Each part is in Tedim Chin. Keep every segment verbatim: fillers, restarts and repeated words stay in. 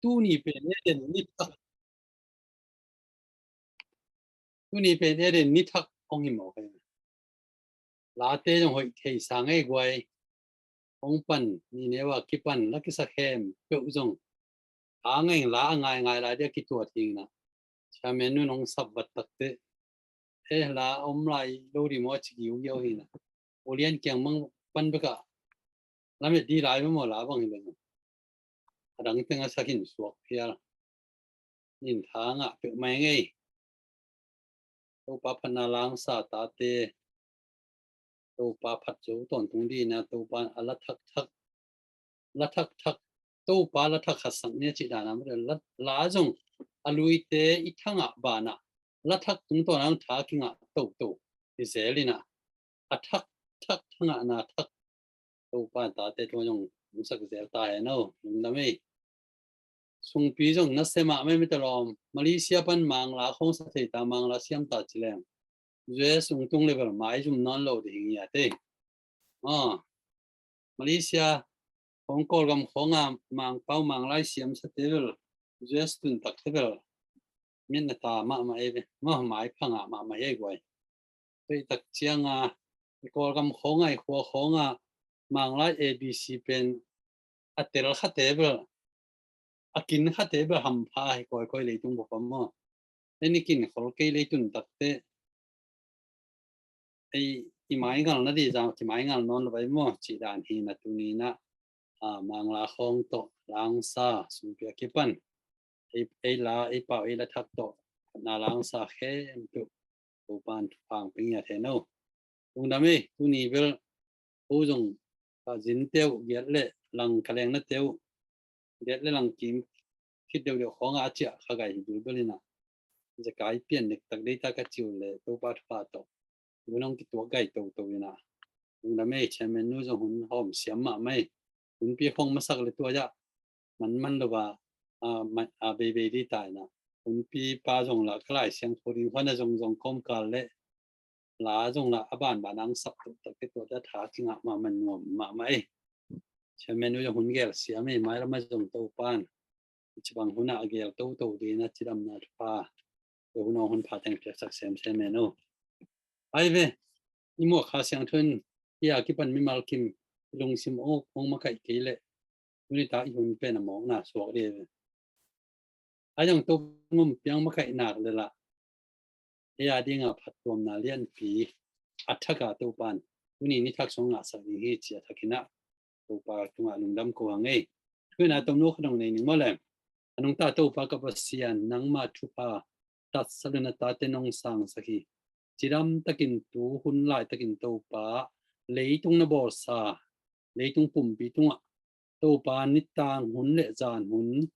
tuni pen Eden ni thak, tuni pen Eden ni thak hong hi mawk hi. Late zong hoih thei sa ngei guai. Hong pan ni neu a kipan la kisa khempeuh zong a ngaing la a ngaingai lai dia kituat hi ing na. Chairman nu nong sap vat takte eh la om lai lo di maw ci giugiau hi na. Ulian kiang mang pan bek a lamet di lai maw la bang hi bek a dang teng a sak hin suak phial. Nin tha ngah peuh mai ngei. Topa phatna langsa tate Topa phat zo tawntung dina Topa a la thak thak, la thak thak, Topa la thak khat sak nia cih dana la, la zong a luite i thangah banah la thak tungtawn ang tha kingah toto i zel ina a thak thak thangahna thak Topa tate tua zong hong sak zel ta hen o. Lungdam ei. Sungpi zong na sem ah mai mita lawm. Malaysia pan Mangla khong sa thei ta, Mangla siam ta ci leng. U S ung tung level mai zum nawn lo ding hi a te. Ah, Malaysia khong Kawlgam khong a Mangpau Manglai siam sa te bel U S tun tak te bel min na ta mahmah ei ve. Mah mai phang a mahmah ei guai. Tei tak ciang a i Kawlgam khong a i khua khong a Manglai A B C pen a tel kha te bel a kin kha te bel hampha hi kawikawi leitung bawk a maw. Ei ni kin khol kei leitun takte ei i maingal na di zang ki maingal nawn lo vai maw cih dan hi na tuni na a Mangla khong tawh langsa sungpi a kipan ei, ei la ei pau ei la thak tawh na langsa khempeuh Topan thupha hong pia ngiat hen o. Lungdam ei, tuni bel ko zong ka zin teuh giat le lang ka leng na teuh giat le lang kim khit deuhdeuh khawng a ciah kha gai hi bilbel ina. Zekai pian nektak deita ka ciu le Topa thupha tawh. Vunong kituak gai toto ina. Lungdam ei, chairman nu zong hun hawm siam mahmah ei. Hunpi khawng masak le tua ah manman lo a, a, ma-, a, beibei di ta ina. Hunpi pa zong la ka Lai Siangtho ding huan a zong zong kawmkal le la zong la a banban ang sap tuktak te tua tha kingah mahmah nuam mahmah ei. Chairman nu zong hun gel siam ei, mailam a zong Topan i ci bang hun a gel toto dina cidamna thupha. Tua hun a hun pha teng piaksak semsem ei no. Ai ve, i muak Kha Siangtho in i a kipan mimal kim lungsim awk hong makaih kei leh tuni ta i hun pen a mawkna suak dih ve. A zong Topan hong piang makaih nak le lah ei a dinga phattuamna lianpi a thak a Topan tuni ni thak sung ngahsak ding hi ci a thak ina Topa tungah lungdam ko hang ei. Thuina tomno kha dong nei ning maw leng. A nungta Topa ka Pasian, nangma thupha tatsa le na tate nong sangsak hi. Cidam takin tu hun lai takin Topa leitung na bawlsa, leitung pumpi tungah Topa nitang hun le zan hun,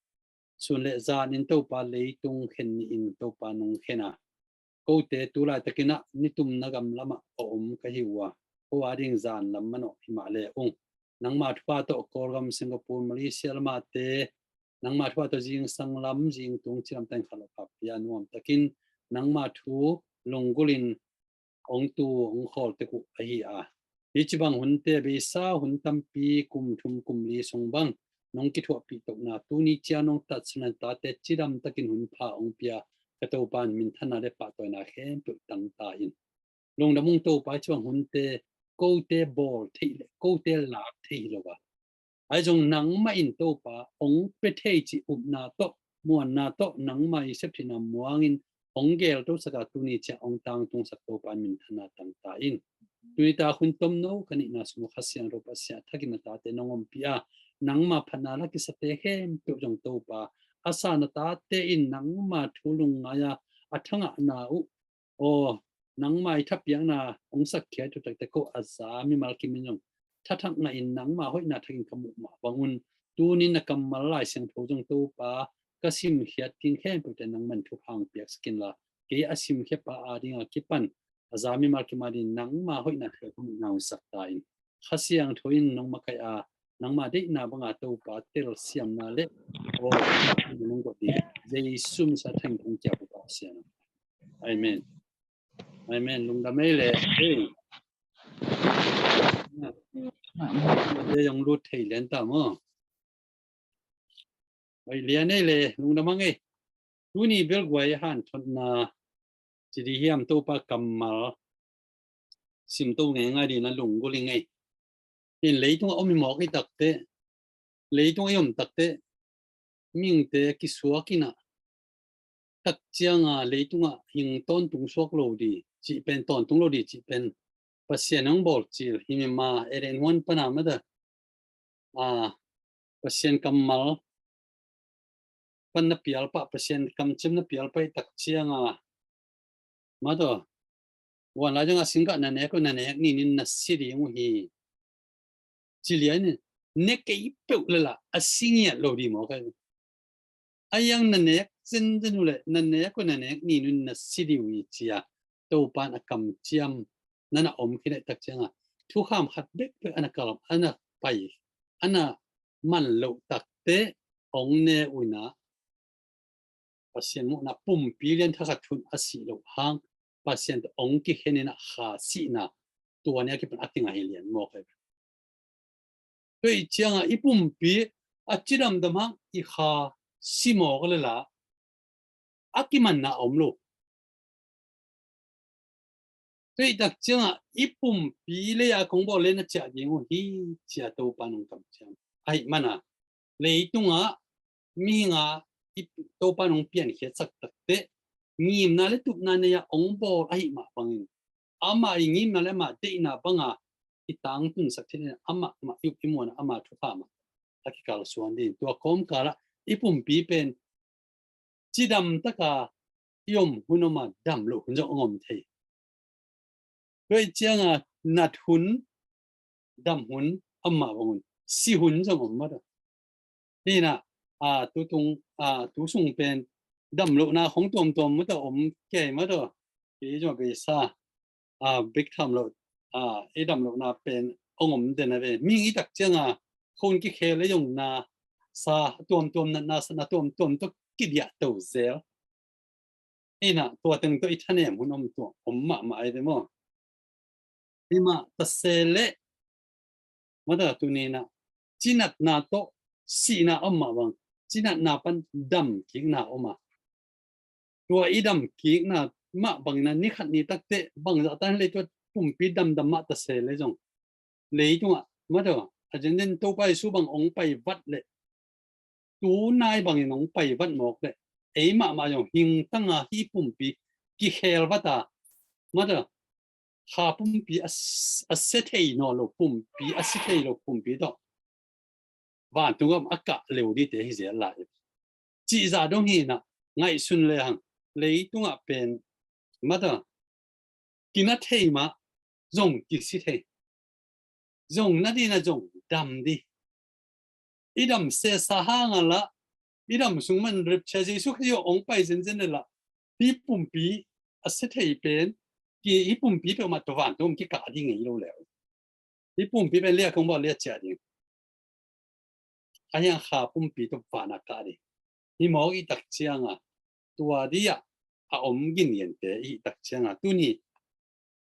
sun le zan in Topa leitung khen ni in Topa nong khen a. Kote tu lai takin ah nitumna gam lamah a om ka hi uh a, ko a ding zan lam manawh hi mah le ung. Nangma thupha tawh Kawlgam, Singapore, Malaysia lamate nangma thupha tawh zingsang lam zingtung cilam teng khat lo pha pia nuam takin nangma thu lunggulin ong tu ong khawl tek uh ahi a. Hi ci bang hunte beisa hun tampi kum thum kum li sung bang nong kithuahpih tohna tuni cia nong tatsunan tate cidam takin hun pha ong pia ka Topan minthanna le pahtawina khempeuh tangta in. Lungdam ung Topa, hi ci bang hunte kote bawl theih le kote lak thei hi lo a. Ai zong nangmah in Topa ong pe thei cih upna tawh, muanna tawh nangmah i septheihna muangin ong geltosak a tuni ciah ong tangtungsak Topa in minthanna tangta in. Tuni ta hun tomno ka neihna sung Kha Siangtho Pasian thakin na tate nong ompih a, nangma phatna la kisate khempeuh zong Topa a sa na tate in nangma thu lungngai a a thangahna uh aw, nangma i thapiakna ong sakkhia tu takte ko a za mimal kimin zong thathak ngahin nangma hoihna thakin ka muh mah bangun tunin na kammal Lai Siangtho zong Topa ka simkhiat ding khempeuhte nangman thupha ong piaksak inla kei a simkhiapa a dinga kipan a za mimal kim a ding nangma hoihna thakin ka muhna ong sak ta in. Kha Siangtho in nong makaih a nangma deihna banga Topa telsiamna le aw nong gawt ding Jesu misa thakin kong kiap uh Pasian. Amen. Amen. Lungdam ei le ei. Ei ong lut thei lian ta maw. Oi, lian ei le, lungdam hang ei. Tuni belguai hanthotna ci di hiam, Topa kammal simto ngeingai dina lunggulh ing ei. In leitungah om hi mawk i takte, leitungah i om takte, mihingte kisuak inah, tak cianga leitungah hing tawntung suak lo di cih pen, tawntung lo di cih pen Pasian hong bawl cil hi mima, Eden huan pana mata, a, Pasian kammal pan na pialpah, Pasian kamciam na pialpah i tak cianga, mata, huan lai cianga singkah na nek uh, na nek ninin na si ding uh hi. Ci lian in, ne kei peuh lala a si ngiat lo di mawk ei. A iang na nek zenzen uh leh na nek uh, na nek ninun na si di uh hi, cia Topan a kamciam na na om khin ei tak cianga, thukham khat bekbek a na kalh, a na pai, a na man loh takte hong ne uh inah, Pasian muhna pumpi lian thakhat hun a sih loh hang, Pasian tawh hong kikhen inah kha sihna, tua ni a kipan a kinga hi lian mawk ei. Tua i cianga i pumpi a cidamdam hang i kha si mawk lala a kimanna a om lo. Tua i tak cianga i pumpi lei a kong bawl le na ciah ding uh hi, cia Topa nong kamciam. Ahi mana, leitungah mihinga i Topa nong piankhiatsak takte, ngimna le tupna nei a hong bawl ahi mah bangin, amah i ngimna le amah deihna banga i tangtunsak thei in, amah mah i up i muanah ama thukham ah a kikalsuan ding. Tua kawmkalah i pumpi pen cidam taka i om hun om a, dam loh hun zong hong om thei. Tua i cianga nat hun, dam hun, amah bang hun, si hun zong om mata. Hinah, a, tutung, a, tusung pen dam lohna hong tuamtuam mata om kei mata. Kei zong beisa, a, bek tham loh, a, i dam lohna pen hong om den a ve. Mihing i tak cianga khun kikhel le zong na sa tuamtuam, natna sa na tuamtuam tawh kidiah to zel. Inah tua teng tawh i thanem hun om tua om mahmah ei ve maw. Himah tase leh mata tuninah cinatna tawh sihna om mah bang, cinatna pan damkikna om a, tua i damkikna mah bangin a nikhat ni takte bangzah tan lei tua pumpi damdam mah tase leh zong leitungah mata a zenzen Topa Jesu bang hong pai vat leh, tunai bangin hong pai vat mawk leh, ei mahmah zong hingtanga hih pumpi kikhel vata, mata, kha pumpi a, a sia thei nawn lo pumpi, a sia thei lo pumpi tawh vantung gam a kah leu dite hi zel lai. Cihzah dong hinah ngaihsun le hang, leitungah pen mata kina thei mah zong kisi thei, zong na dina zong dam di. I dam sesa hanga lah, i dam sung man repcia Jesu Khazih hong pai zenzen le lah, hih pumpi a sia thei pen, ki, hih pumpi peuhmah tawh vantung kikah ding ngei lo leu. Hih pumpi pen lia kong bawl lia ciah ding. A hiang kha pumpi tawh vana kah ding. Hih mawk i tak cianga tua di-ah a om gingente i tak cianga tuni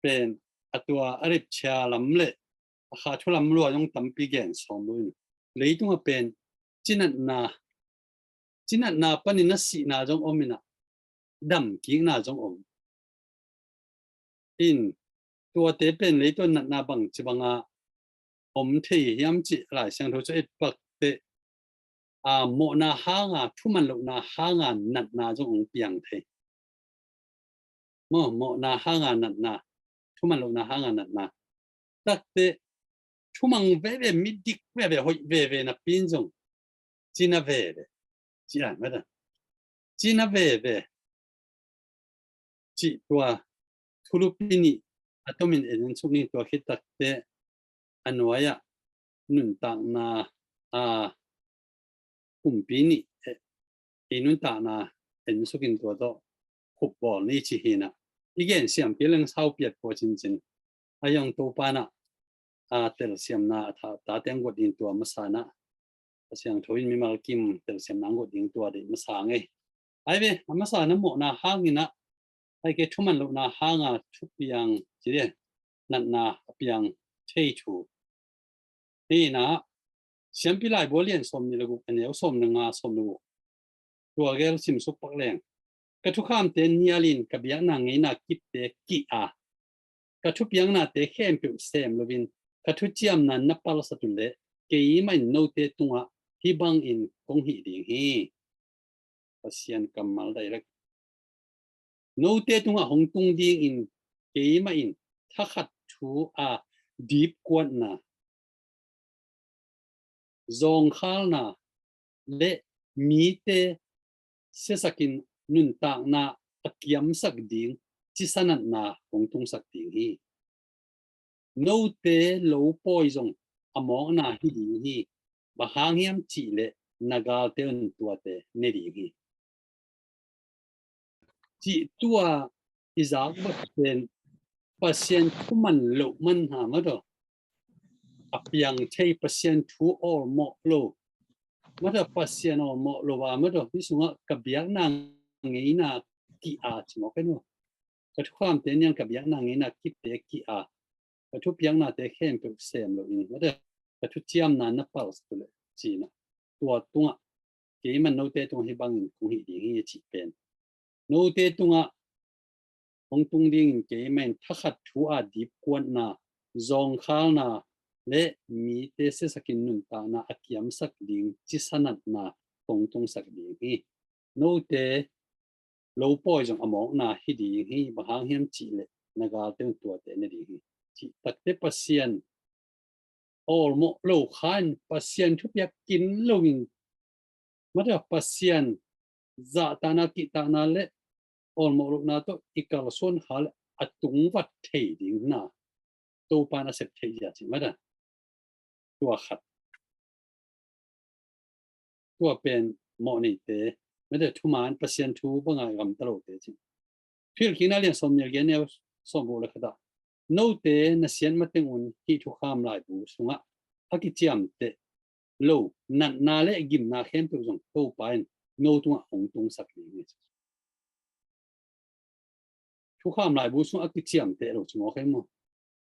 pen a tua a repcia lam le a kha thu lam lua zong tampi gen sawm lo in, leitunga pen cinatna, cinatna panin a sihna zong om inah damkikna zong om. In tuate pen leitung natna bangci banga om thei hiam cih Lai Siangtho cu et pakte, a, mawhna hanga, thuman lohna hanga natna zong hong piang thei. Maw, mawhna hanga natna, thuman lohna hanga natna. Takte thumang veve, midik veve, hoih veve napi in zong cina veve, ci a mata, cina veve cih tua thulupi nih a tomin en suk ni. Tua khit takte a nuai-ah nuntakna, a, kumpi nih, eh, i nuntakna en sukin tua tawh khupbawl ni ci hinah i gen siam kei leng sau piat pua cincin. A hiang Topa nah, a, telsiamna a tha, tate ang guat ding tua masa nah, a siangtho in mimal kim telsiamna ang guat ding tua deih masa ngei. Ai ve, a masa na mawhna hanginah ai kei thuman lohna hanga thupiang ci dia, natna a piang thei thu. Hinah Siampi Laibu lian sawm nih le guk, a neu sawm le nga, sawm le guk Tua gel simsuk pak leng. Ka thukhamte nialin ka biakna ngeina kipte kih a, ka thupiaknate khempeuh sem loin ka thuciamna na palsat uh leh keimah in note tungah hih bangin kong hih ding hi. Pasian kammal direct. Note tungah hong tung dingin keimah in thakhat thu a dipkuatna, zawngkhalna le mite siasakin nuntakna a kiamsak ding cisanatna hong tungsak ding hi. Note lo pawi zong a mawkna hi ding hi. Bang hang hiam cihleh na galte un tuate ne ding hi. Cih tua i zak bek pen Pasian thu man loh man ha mataw. A piang thei Pasian thu awlmawh lo. Mataw Pasian awlmawh lo a mataw. Hih sungah ka biakna ngeina kih a ci mawk en uh. Ka thukhamte nial ka biakna ngeina kipte kih a, ka thupiaknate khempeuh sem loin mataw ka thuciamna na palsat uh leh cina. Tua tungah keimah note tungah hih bangin kong hih ding hi a cih pen. Note tungah hong tung dingin keimah in thakhat thu a dipkuatna, zawngkhalna le mite siasakin nuntakna a kiamsak ding cisanatna kong tungsak ding hi. Note lo pawi zong a mawkna hi ding hi. Bang hang hiam cihleh na galte un tuate ne ding hi. Cih takte Pasian awlmawh lo khan Pasian thupiak kin loin mataw Pasian zahtakna kihtakna le awlmawh lohna tawh i kalsuan kha le a tungvat thei ding na Topan a sep thei zia ci mataw. Tua khat. Tua pen mawh neite mataw thuman Pasian thu banga gamta lote ci. Thuhilhkikna lian sawm nih le giat neu sawm guk le khat ah note na siat mateng un hih thukham laibu sungah a kiciamteh lo natna le gimna khempeuh zong Topa in no tungah hong tungsak ding hi. Thukham laibu sungah a kiciamteh lo ci mawk hi maw?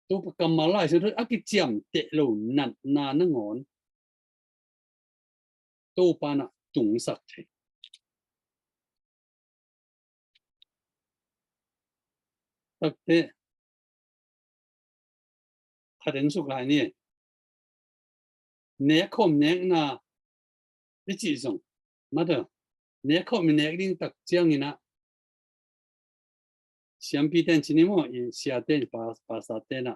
Topa kammal lai sungah a kiciamteh lo natna nangawn Topa in a tungsak thei. Takte khat en suk lai ni. Nek khawm nekna i cih zong mataw nek khawm i nek ding tak ciangin a siampi ten ci ni maw, i sia ten, pa- pastor ten a,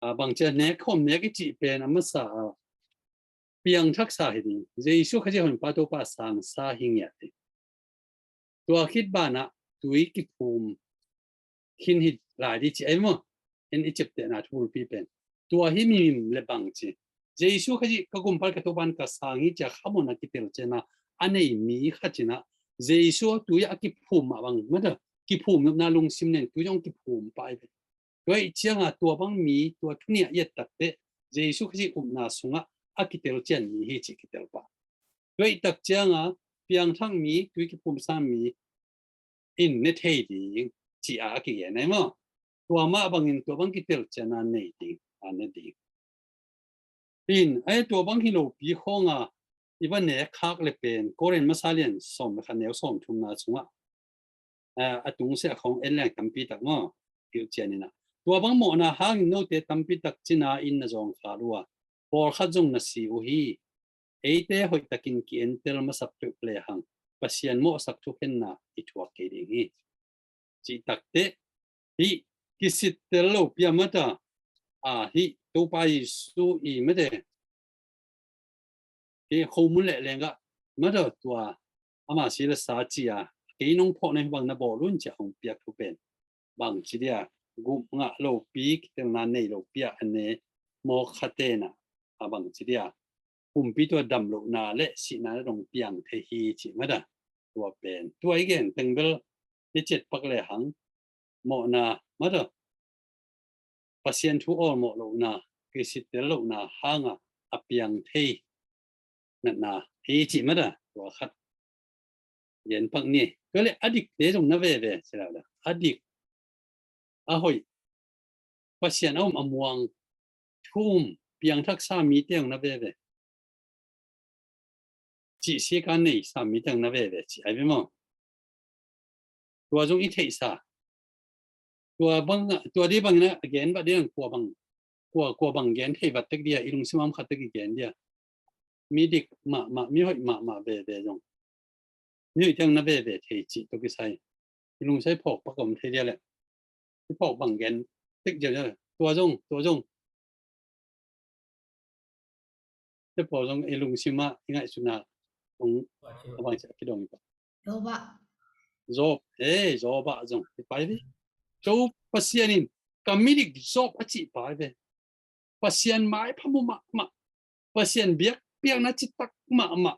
a bang cia nek khawm nek i cih pen a masa a piangthaksa hi ding. Jesu Khazih honpa Topa sangsa hi ngiat ding. Tua khit banah tui kiphum khin hi lai ding ci ei maw? En i ciaptehna thubulpi pen tua hi mimim le bang ci. Jesu Khazih ka gumpa le ka Topa in ka sang hi cia khamawhna kitelcianna a nei mi khat in a Jesu tui a kiphum mah bang mataw kiphum nopna lungsim nen tui zong kiphum pah hi ve. Tua ih cianga tua bang mi tua thu nih a i et takteh Jesu Khazih upna sungah a kitelcian mi hi cih kitel pah. Tua ih tak cianga piangthak mi tui kiphumsa mi in ne thei ding ci a a kigen ai maw? Tua mah bangin tua bang kitelcianna nei ding a ne ding. In ai tua bang hi lopi khawnga i va nek khak le pen Korin masa lian sawm le khat neu sawm thumna sungah a tungsiah khawng en leng tampi tak maw? Hilhcian in a tua bang mawhna hangin note tampi tak cina in na zawngkhal uh a pawlkhat zong na si uh hi. Eite hoihtakin ki-entel masap peuh lehang Pasian mawhsak thukhenna i thuak kei ding hi. Cih takteh hih kisittel lo pia mataw a hih Topa Jesu i mate hih khomun leh lenggah mataw tua ama si le sa cia kei nong phawhna hi bang na bawl un cia hong piak thu pen bang ci dia gum ngah lopi kitelna nei lopi a ne mawk khaten a bang ci dia pumpi tua dam lohna le sihna na dong piang thei hi ci mataw. Tua pen tua i gen tengbel i ciat pak lehang mawhna mataw Pasian thu awlmawh lohna kisittel lohna hanga a piang thei natna hi ci mataw. Tua khat gen pak ni. Tua le a dikte zong na veve ci la a dik a hoih Pasian a um a muang thu um piangthaksa mite zong na veve. cih sika neisa mi teng na veve cih ai ve maw? Tua zong i theihsa. Tua bang, tua di bangin a gen bah di ang kua bang, kua, kua bang gen thei vat tek dia, i lungsim a om khat tek i gen dia. Mi dik mahmah, mi hoih mahmah veve zong, mi hoih teng na veve thei cih tua kisai. I lungsim phawk pak om thei dia leh. I phawk bang gen tek dia leh. Tua zong, tua zong. Te pawl zong i lungsim ah i ngaihsutna hong a bang ciah kidong i pa. Job ah. Job, eh, Job ah zong i pai ve. Job Pasian in ka midik Job a cih pai ve. Pasian maipha mu mahmah. Pasian biakpiakna citak mahmah.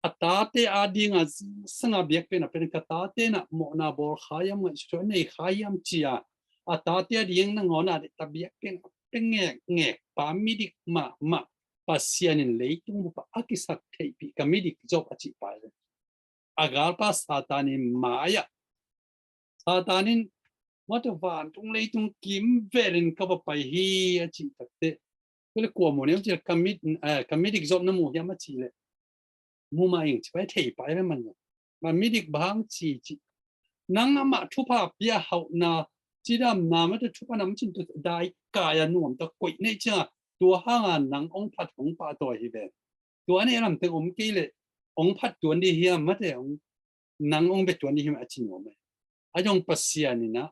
A tate a dinga sanga biakpiakna pen ka tate na mawhna bawl kha hiam, ngaihsutna nei kha hiam cia a tate a ding nangawn a ta biakpiakna pia ngekngek pa midik mahmah Pasian in leitung bup ah a kisak theihpih ka midik Job a cih pai ve. A galpa Satan in mai-ah Satan in mate vantung leitung kimvelin ka va pai hi a cih takte. Kule kua mu nem cih ka mit, eh, ka midik Job na mu hiam a cih leh mu mah ing ci pai thei pai ve man. Ma midik bang ci ci. Nang amah thupha pia hauhna cidamna mate thupha nam cin tu dai kaya nuam ta koih nei cia tua hanga nang ong phat hong pah tawi hi ve. Tua nei lam teng om kei leh ong phat tuan di hiam mate ong nang ong be tuan di hiam a ci nuam ai. A jong Pasian in a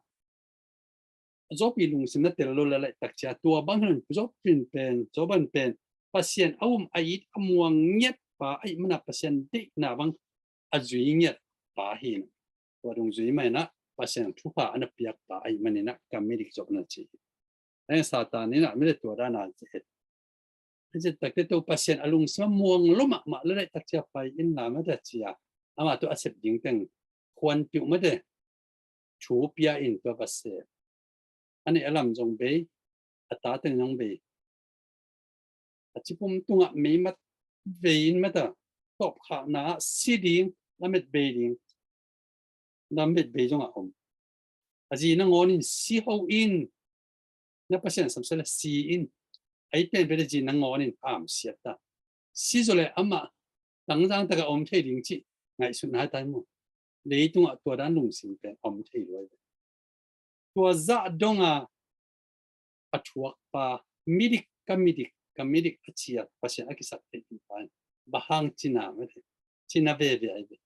Job i lungsim na tel lo la laih tak cia tua bang hin Job in pen, Job in pen Pasian a um a it a muang ngiat pa aih mana Pasian deihna bang a zui ngiat pa hin. Tua dong zui mai na Pasian thupha ana piak pa aih manina ka midik Job na ci. Ai Satan in a mi le tua dana ci et. Ai ci takte to Pasian a lungsim a muang lo mahmah la laih tak cia pai in la mate cia. Ama tu a sep ding teng khuan piu mate. Thu pia in tua Pasian a nei a lam zong bei, a ta teng zong bei. A cipum tungah meimat vei in mata tawpkhakna ah si ding, lamet bei ding, lamet bei zongah om. A zi nangawn in si ho in, na Pasian samsia le si in, a it penpen a zi nangawn in pamsiat ta. Si zaw le amah tangzang taka om thei ding cih ngaihsutna hai tai maw? Leitungah tua dan lungsim pen om thei luai ve. Tua zah donga a thuak pa midik ka midik ka midik a ciat Pasian a kisak thei in pa in bang hang cina mete cina veve ai ve.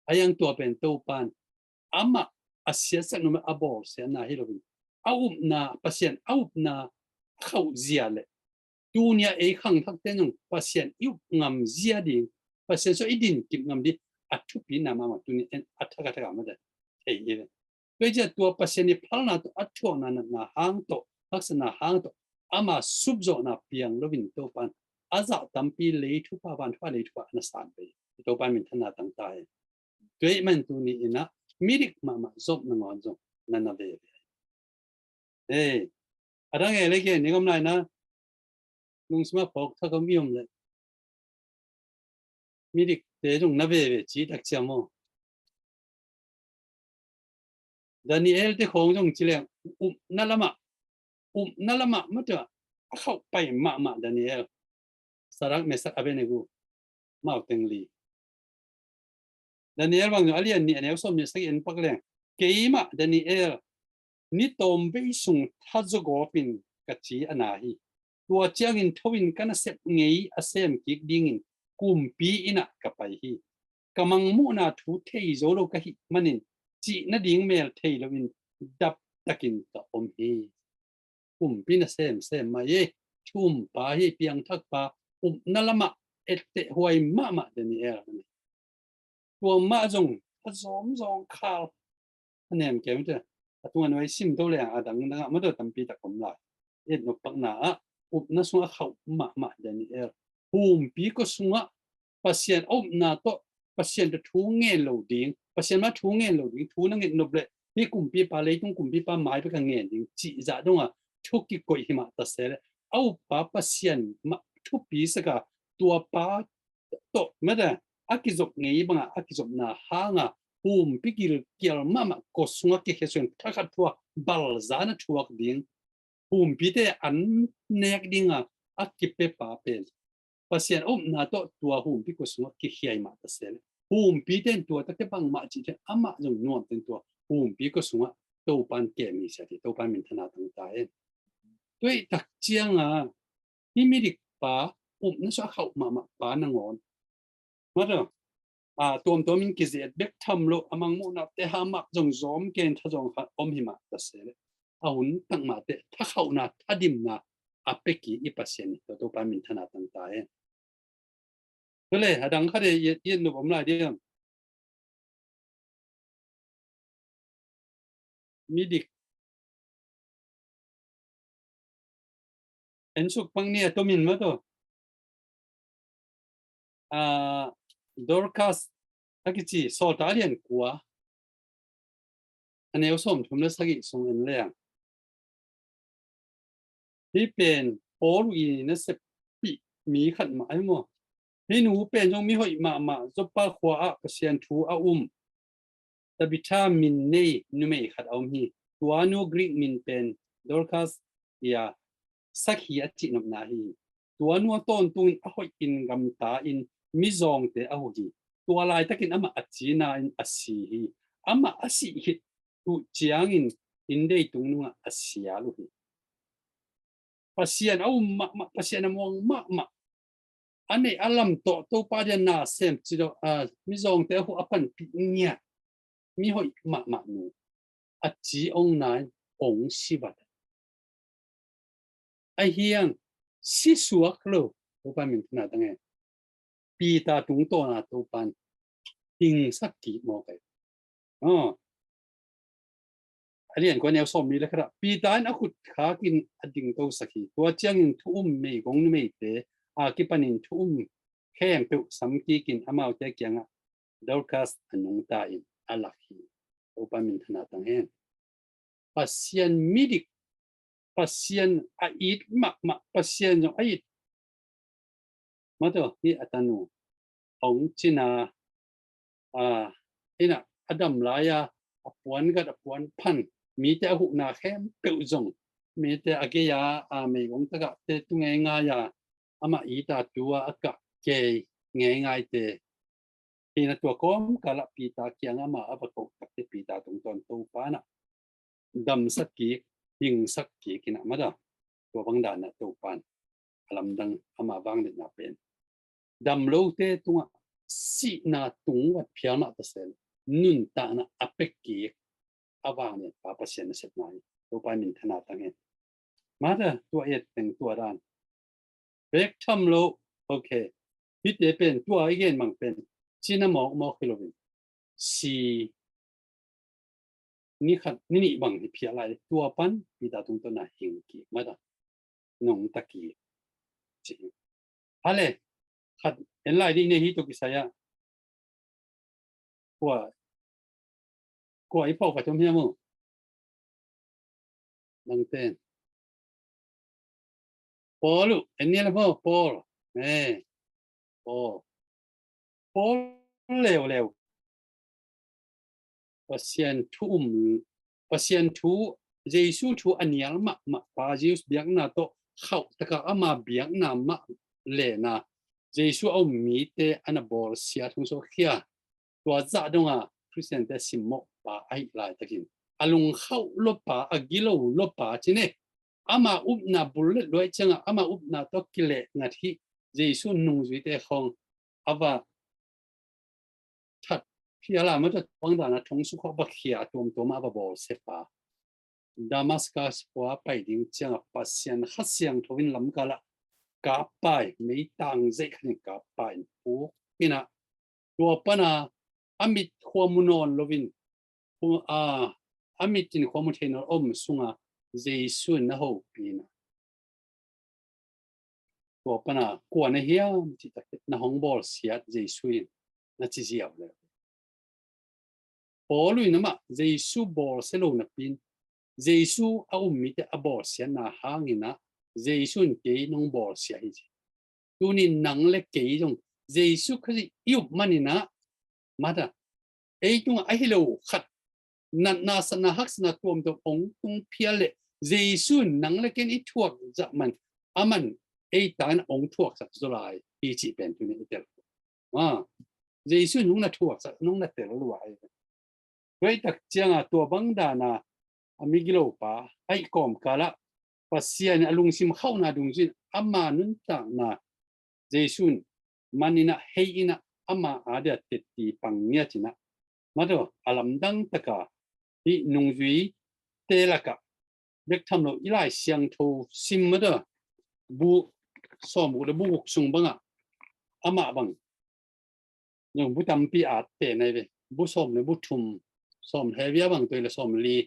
A yang tua pen Topan amah a siatsak numa a bawlsiatna hi loin a upna Pasian a upna a khauh zia le tunia ei khangthakte nung Pasian i up ngam zia ding Pasian so i din kip ngam ding a thupina mahmah tunia en a thak a thak a mate thei hi ve. Tua i ciah tua Pasian i phalna tawh a thuakna natna hang tawh haksatna hang tawh ama supzawhna piang loin Topan a zah tampi lei thupha van thupha lei thupha na san ve. Topan minthanna tang ta hi. Tua i man tuni inah midik mahmah Job nangawn zong na na ve ve. Ei, a dang e le gen ning om lai na lungsima phawk thak om i om le midikte zong na veve ci tak ciam aw. Daniel te khawng zong ci leng upna lamah upna lamah mata a khauh pai mahmah Daniel. Sarak Mesak Abednego mau teng li. Daniel bang zong a lian nih a neu sawm nih sagih en pak leng keimah Daniel ni tawm bei sung tha zaw gawpin ka ci a na hi. Tua ciangin tho in ka nasep ngei a sem kik dingin kumpi innah ka pai hi. Ka mangmuhna thu thei zo lo ka hih manin cih nading mel thei loin daptakin ka om hi. Kumpi na semsem mah hi. Thumpa hi piangthakpa upna lamah etteh huai mahmah Daniel. Tua mah zong a zawmzawng khal a nem kemte a tunga nuai sim to leng a dangdangah madaw tampi tak om lai. Et nopakna ah upna sungah khauh mahmah Daniel. Humpi kua sungah Pasian a upna tawh Pasian tawh thu ngen lo ding, Pasian mah thu ngen lo ding, thu na nget nop leh hi kumpipa leitung kumpipa mai pek a ngen ding cih zah dongah thu kikoih himah ta se leh a uppa Pasian mah thupi saka tuapa tawh mada a kizop ngei banga a kizopna hanga humpi gilkial mahmah kua sungah kikhia suin thakhat thuak balzana thuak ding humpite an nek dinga a kipepa pen Pasian a upna tawh tua humpi kua sungah kikhiai mah ta se leh, humpite in tua takte bangmah cih ciang amah zong nuamte in tua humpi kua sungah Topan kem hi sia hi. Topan minthanna tang ta hen. Tua ih tak cianga hih midikpa upna sua khauh mahmah pa nangawn, mata, a, tuamtuam in kizet bek tham lo, a mangmuhna te ha mah zong zawm ken tha zawng khat om hi mah ta se leh, a hun tak mah te tha khauhna tha dimna a pia kik i Pasian hi. Tua Topan minthanna tang ta hen. Tua le a dang khat e, i et nup om lai diam? Midik en suk pang ni a tomin mata, a, Dorcas a kici Sawltak a lian kua, a neu sawmthum le sagih sung en leng, hih pen Paul i naseppih mi khat mah ahi maw? Hih nu pen zong mihoih mahmah, Joppa khua ah Pasian thu a um Tabitha min nei numei khat a om hi. Tua nu Greek min pen Dorcas hi a, sakhi a cihnopna hi. Tua nu a tawntungin a hoihin gamta in mizawngte a huh hi. Tua laitakin amah a cina in a si hi. Amah a sih khit uh ciangin inndei tungnungah a sial uh hi. Pasian a um mahmah, Pasian a muang mahmah, a neih a lam tawh Topa dia nasem ci lo, a, mizawngte a huh a panpih ngiat, mihoih mahmah nu a ci ong nai ong si vat. A hiang si suak lo, Topa minthanna tang hen. Peter tungtawna Topan hingsak kik mawk ai. Aw. A lian kua neu sawm mi le khat ah Peter in a khut khakin a dingtosak hi. Tua ciangin thu um meigong numeite a kipanin thu um khempeuh samkikin amaute kiangah Dorcas a nungta in a lak hi. Topa minthanna tang hen. Pasian midik, Pasian a it mahmah, Pasian zong a it. Mata hi a tanu hong cina, a, ina a dam lai-a a puan gat a puan phan, mite a huhna khempeuh zong mite a gei-a, a, meigong tagahte tu ngeingai-a amah ita tua a kah kei ngeingaite. Hina tua kawmkalah Peter kiangah amah a va koh takte Peter tungtawn Topa nah damsak kik, hingsak kik inah mada. Tua bang danah Topan a lamdang ama vangliatna pen dam lote tungah sihna tung vat phial mah ta se leh nuntakna a pek kik a vangliatpa Pasian nasepna hi. Topa minthanna tang hen. Mada tua et teng tua dan bek tham lo. Ok. Hihte pen tua i gen bang pen cina mawkmawk hi loin si ni khat ni nih bang hi phial lai. Tua pan Peter tungtawna hing kik mada, nungta kik ci hi. Hale, khat en lai dih ne hi tua kisai ah. Kua, kua i phawk ka tom hiam uh? Bangten Paul uh en ni le maw, Paul. Eh, Paul. Paul leuleu. Pasian thu um, Pasian thu, Jesu thu a nial mahmah pa, Jesu biakna tawh khauh taka ama biakna mah lena Jesu a um mite ana bawlsia thong so khia. Tua zah donga Khristiante simmawh pa ahih laitakin a lungkhauh lopa, a gilo lopa cine. Ama upna bullet luai cianga ama upna tawh kileh ngat hi. Jesu nungzuite khong a va that phiala mata tuang dana thong sukha va khia tuamtuama a va bawlsepa. Damascus khua pai ding cianga Pasian Kha Siangtho in lamkala kappai, meitang zeih khanin kappai in puk ina tua pana a mit khua mu nawn lovin, a, a mit in khua mu thei nawn om sunga Jesu in na hopina. Tua pana kua na hiam cih takte na hong bawlsiat Jesu in na ci ziau le. Paul in amah Jesu bawlsia lo napin Jesu a um mite a bawlsiatna hangina Jesu in kei nong bawlsia hi ci. Tunin nang le kei zong Jesu Khazih i up maninah mata ei tungah ahi lo khat natna satna haksatna tuamtuam ong tung phial le Jesu in nang le ken i thuak zah man a man ei tan a hong thuaksak zaw lai hi cih pen tuni i tel. Ah, Jesu in hong na thuaksak, hong na tel lua hi. Tua ahih tak ciangin tua bang dan a a migilopa ahih kawmkal ah Pasian in a lungsim khauhna dungzui in ama nuntakna Jesu in man in ah, hei in ah, ama adia tetti pang ngiat in ah, mataw, a lamdang tak a hih nungzuite lak ah bek tham lo i Lai Siangtho sim, mataw, bu sawmguk le bu guk sung bang ah amah bang zong bu tampi at pen ahi ve. Bu sawm le bu thum, sawm le viau bang, tua hi leh sawm li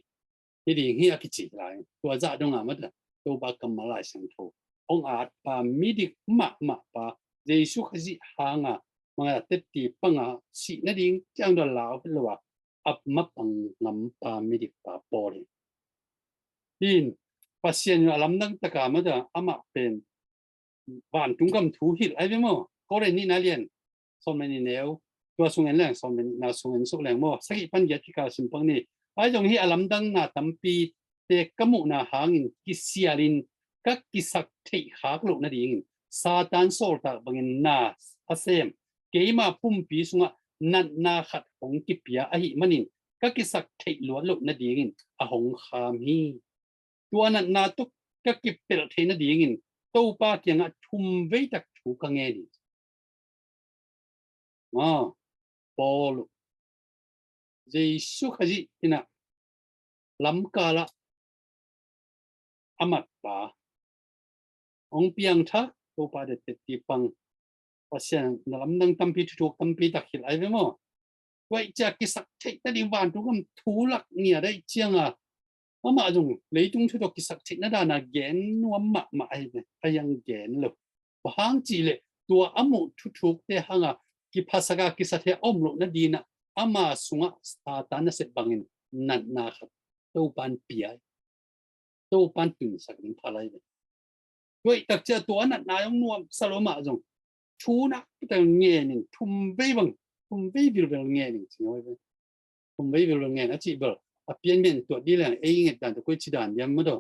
hi ding hi a kici lai. Tua zah dong a, mataw, Topa kammal Lai Siangtho hong atpa, midik mahmahpa, Jesu Khazih hang a mangngilh a tetti pang a sih nading ciang dong lau het lo a, a mapang ngampa, midikpa Paul hi. Hih in Pasian in a lamdang tak a, mataw, amah pen vantung gam thu hilh ahi ve maw. Korin nihna lian sawm le nih neu, tua sung en leng, sawm le nihna sung en suk leng maw, sagih pan giat kikal sim pak ni. Ahi zong hih a lamdangna tampite ka muhna hangin kisialin ka kisak theih khak loh nadingin Satan sawltak bangin na a sem keima pumpi sungah natna khat hong kipia ahih manin ka kisak theih luat loh nadingin a hong kham hi. Tua natna tawh ka kipelh theih nadingin Topa kiangah thum vei tak thu ka ngen hi. Ah, Paul, Jesu Khazih in ah lamkal ah a matpa, hong piangthak, Topa dia tetti pang, Pasian na lamdang tampi, thuthuk tampi tak hilh ahi ve maw. Tua ahih ciang kisak theih nading vantung gam thu lak ngiat ahih ciang a, amah zong leitung thu tawh kisak theihna dan a gen nuam mahmah ahi ve, a hiang gen lo. Bang hang cih leh tua a muh thuthukte hang a kiphasak a kisa thei a om loh nading in ah ama sungah Satan nasep bangin natna khat Topa in pia hi. Topa in tunsak ding pha lai ve. Tua ahih tak ciang tua natna zong nuamsa lo, amah zong thu nakpi tak ngen in, thum vei bang, thum vei vilvel ngen in ci ngawh ve. Thum vei vilvel ngen a cih bel a pian men tuat dih leng ei nget dan tawh koi ci dan diam, mataw,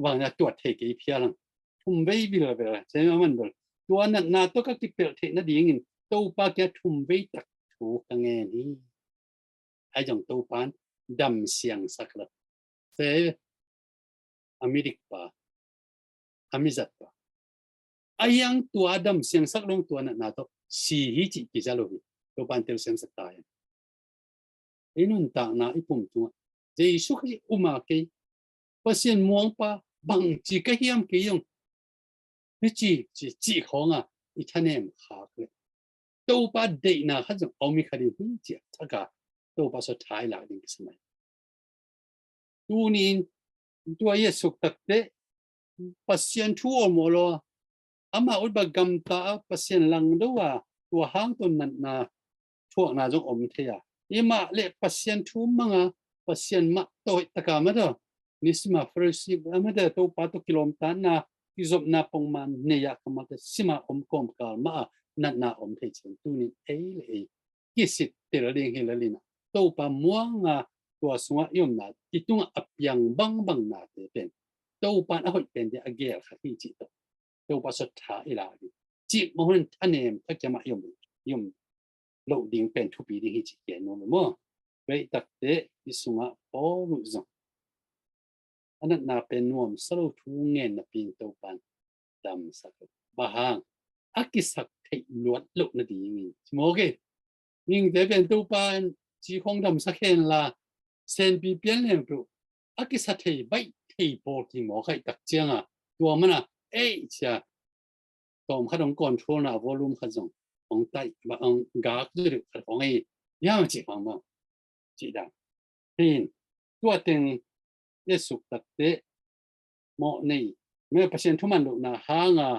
vang na tuat thei kei phial ang. Thum vei vilvel ci a man bel tua natna tawh ka kipelh theih nadingin Topa kiangah thum vei tak thu ka ngen hi. Ahi zong Topa in dam siangsak lo. Se, a midikpa, a mizatpa, a hiang tua dam siangsak lo, tua natna tawh si hi cih kiza lo hi. Topa in telsiamsak ta hi. I nuntakna, i pum tungah Jesu Khazih um a, kei Pasian muangpa bangci ka hiam kei zong hi ci, ci, cih khawng a i thanem khak leh Topa deihna khat zong a om hi kha ding hi ci a thak a Topa sawt tha i lak ding kisam ahi. Tuni in tua i a suk tak teh Pasian thu awlmawh lo a, amah ut bang gamta a, Pasian langdo a, tua hang tawh natna thuakna zong om thei a, i mah leh Pasian thu mang a, Pasian mah tawh hoih tak a, mataw, nisima fellowship a, mataw, Topa tawh kilawmtatna, kizopna pongman nei a, kammalte sim a om kawmkal mah a natna om thei ciang, tuni in ei le ei kisittel ding hi lel in ah, Topa muang a tua sungah i omna, i tungah a piang bangbang nate pen Topa in a hoih pen ding a geel khat hi cih tawh Topa sawt tha i lak ding, cih mah hun in thanem thakiam ah i om, i om loh ding pen thupi ding hi cih gen nuam hi maw. Tua ahih tak teh i sungah Paul zong a natna pen nuamsa lo thu ngen napi in Topa in damsak lo. Bang hang? A kisak theih luat loh nadingin ci maw, kei ningte pen Topa in ci khawng damsak hen la, senpi pian leng tu a kisa thei baih thei pawl ki maw, khaih tak ciang a, tua man a ei cia tawm khat hong control na, volume khat zong hong taih, hong gak zui deuh khat hong ei hiam cih hong maw, cih dan. Hin tua teng i a suk tak teh mawh nei, meh, Pasian thuman lohna hang a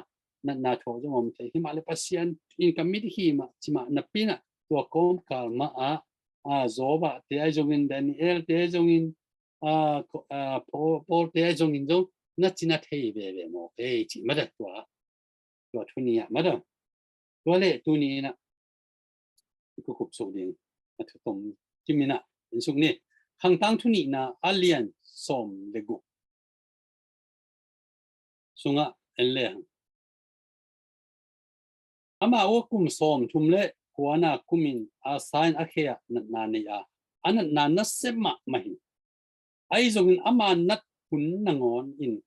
natna thuak zong om thei. Hi mah leh Pasian in ka mit hi mah ci mah napi in ah tua kawmkal mah ah, a, Job te ahi zongin, Daniel te ahi zongin, a, ko-, a, Paul, Paul te ahi zongin zong na ci na thei veve maw, ei, cih mah dah tua, tua thu ni ah mah dah. Tua leh tuni in ah i kukhup suk ding a thu tom kim in ah en suk ni. Khangtang thu nihna a lian sawm le guk sungah en le hang. Amah uh kum sawmthum le kuana kumin Asa in a khe ah natna nei a, a natna nasia mahmah hi. Ahi zongin ama nat hun nangawn in,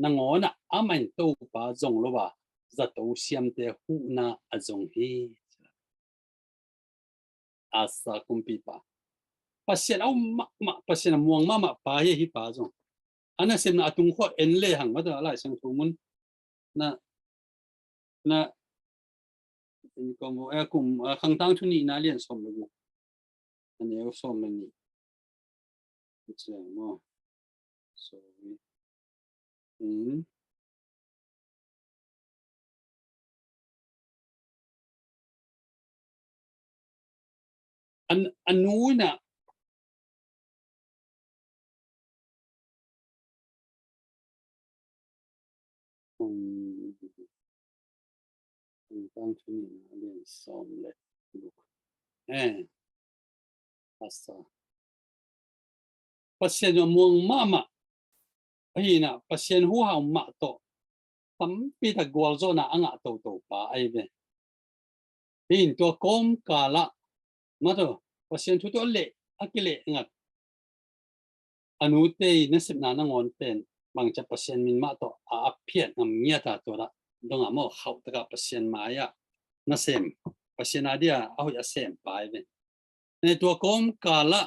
nangawn ah amah in Topa zong lo a, zato siamte huhna a zong hi. Asa kumpipa, Pasian a um mahmah, Pasian a muang mahmah pa hi, hih pa zong. A nasepna a tung khua en lehang, mah tawh a Lai Siangtho mun na, na, in kom vo, eh, kum, ah, Khangtang thu nihna lian sawm le guk, a neu sawm le nih. Sorry. Hmm. An, a nu in ah, um, Khangtang thu nihna lian sawm le guk. Eh, Asa. Pasian a muang mahmah ahi in ah, Pasian huhau mah tawh tampi tak gualzawhna a ngah toto pa ahi ve. Hi in tua kawmkal ah, mah tawh, Pasian thu tawh a leh, a kileh ngat a nute i nasepna nangawn pen bangci a Pasian min mah tawh a, a phiat ngam ngiat a, tua dah dong a maw, khauh tak a Pasian mai ah nasem, Pasian a dia a hoih a sem pa ahi ve. Ne, tua kawmkal ah,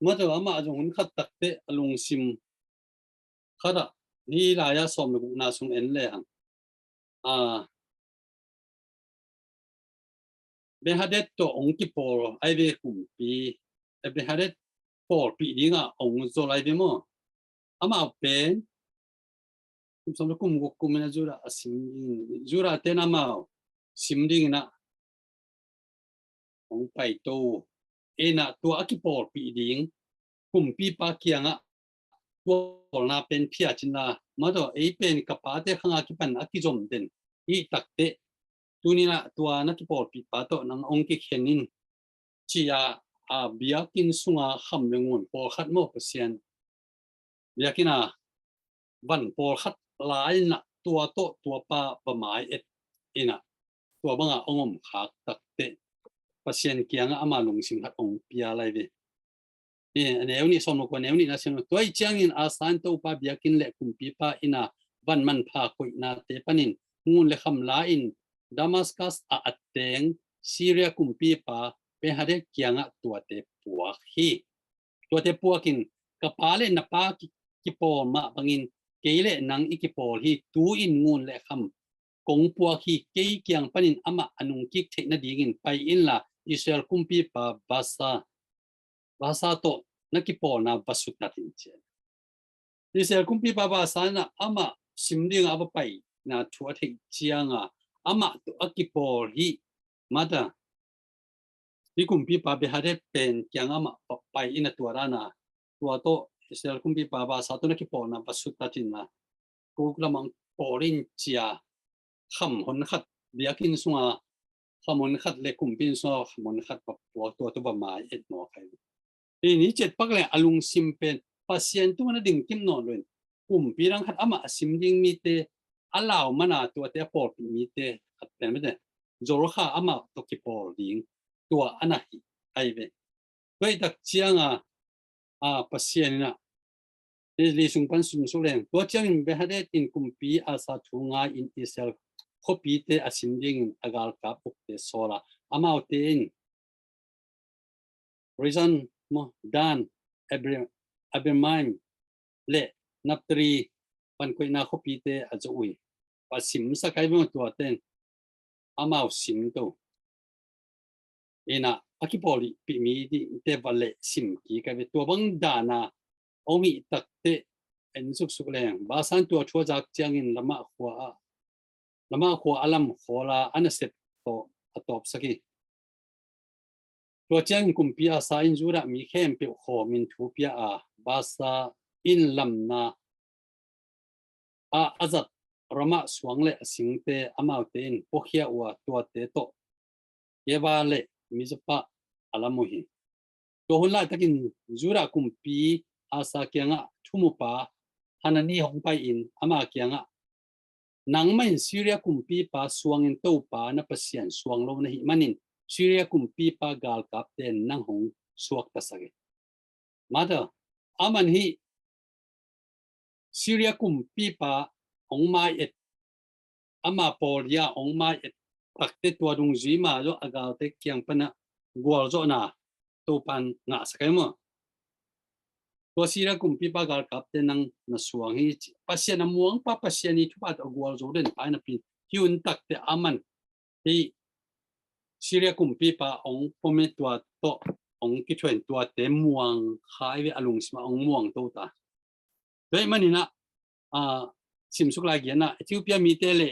mah tawh, amah zong hun khat tak teh a lungsim khat ah, hih lai-ah sawm le gukna sung en lehang, ah, Benhadad tawh hong kipawl ahi ve kumpi. Eh, Benhadad pawlpih dingah hong zol ahi ve maw. Amau pen kum sawm le kum guk kumin ah Judah a sim ding, Judah ten amau sim dingin ah hong paito in ah, tua a kipawlpih ding kumpipa kiangah tua pawlna pen phiat in la, mah tawh, ei pen ka pate khang a kipan a kizom den i hih tak teh, tuni in ah tua na kipawlpihpa tawh nang hong kikhen in, ci-a, a, biakinn sunga kham le ngun pawlkhat maw, Pasian biakinn a van pawlkhat la in ah tua tawh tua pa va mai et in ah, tua bangah hong om khak tak teh Pasian kiangah ama lungsim khat hong pia lai ve. Eh, a neu nih, sawm le kua, a neu nihna sim. Tua ahih ciangin Asa in Topa biakinn le kumpipa inn a van manpha koihnate panin ngun le kham la in, Damaskas ah a teng Syria kumpipa Benhadad kiangah tuate puak hi. Tuate puakin, ka pa le na pa ki, kipawl mah bangin kei le nang i kipawl hi. Tu-in ngun le kham kong puak hi. Kei kiang panin amah a nungkik theih nadingin pai inla, Israel kumpipa Baasa, Baasa tawh na kipawlna va sutat in, ci. Israel kumpipa Baasa in ah amah sim dingah a va paina thu a theih ciangah, amah tawh a kipawl hi, mah tawh, hih kumpipa Benhadad pen kiangah amah pai in ah, tua dan a, tua tawh Israel kumpipa Baasa tawh na kipawlna va sutat in la, ko lamah pawl in, ci-a kham honkhat, biakinn sunga kham honkhat le kumpi inn sunga kham honkhat va puak, tua tawh va mai et mawk hi. Hih ni ciat pak leng a lungsim pen Pasian tungah na dingkim nawn lo in, kumpi dang khat amah a sim ding mite a lau man a, tuate a pawlpih mite khat pen mite zolkha, amah tawh kipawl ding, tua a na hi ahi ve. Tua ahih tak ciangah, a, Pasian in ah, hih li sung pan simsuk leng, tua ciangin Benhadad in kumpi Asa thu ngai-in Israel khuapite a sim dingin a galkap ukte sawl a, amaute in Rezin maw, Dan, Abimaim le Naftali vankoihna khuapite a zo uh hi. Va simsak ahi ve maw, tuate in amau sim to in ah, a kipawlpih mite va leh sim kik ahi ve. Tua bang dan a hong hih tak teh en suksuk leng, Baasa in tua thu a zak ciangin Ramah khua ah, Ramah khua a lam khawl a, a nasep tawh a tawpsak hi. Tua ciangin kumpi Asa in Judah mi khempeuh khawmin thu pia a, Baasa inn lamna ah a zat Ramah suang le a singte amaute in puakhia uh a, tuate tawh Geba le Mizpa a lam uh hi. Tua hun laitakin Judah kumpi Asa kiangah thumupa Hanani hong pai-in ama kiangah, Nangmah in Syria kumpipa suangin Topa na Pasian suang lo na hih manin, Syria kumpipa galkapte in nang hong suaktasak hi. Mata, aman hih Syria kumpipa hong mai-et, ama pawl hia hong mai-et takte tua dungzui ma zong a galte kiang pana gualzawhna Topan ngahsak hi maw. Tua Syria kumpipa galkapte nang na suang hi ci. Pasian a muangpa, Pasian i thupha tawh a gualzo den pa hi napi, hih hun takte aman hih Syria kumpipa hong pom i tua tawh hong kithuah in tuate muang kha hi ve, a lungsim ah hong muang to ta. Tua ahih manin ah, a, simsuk lai gen ah, Ethiopia mite le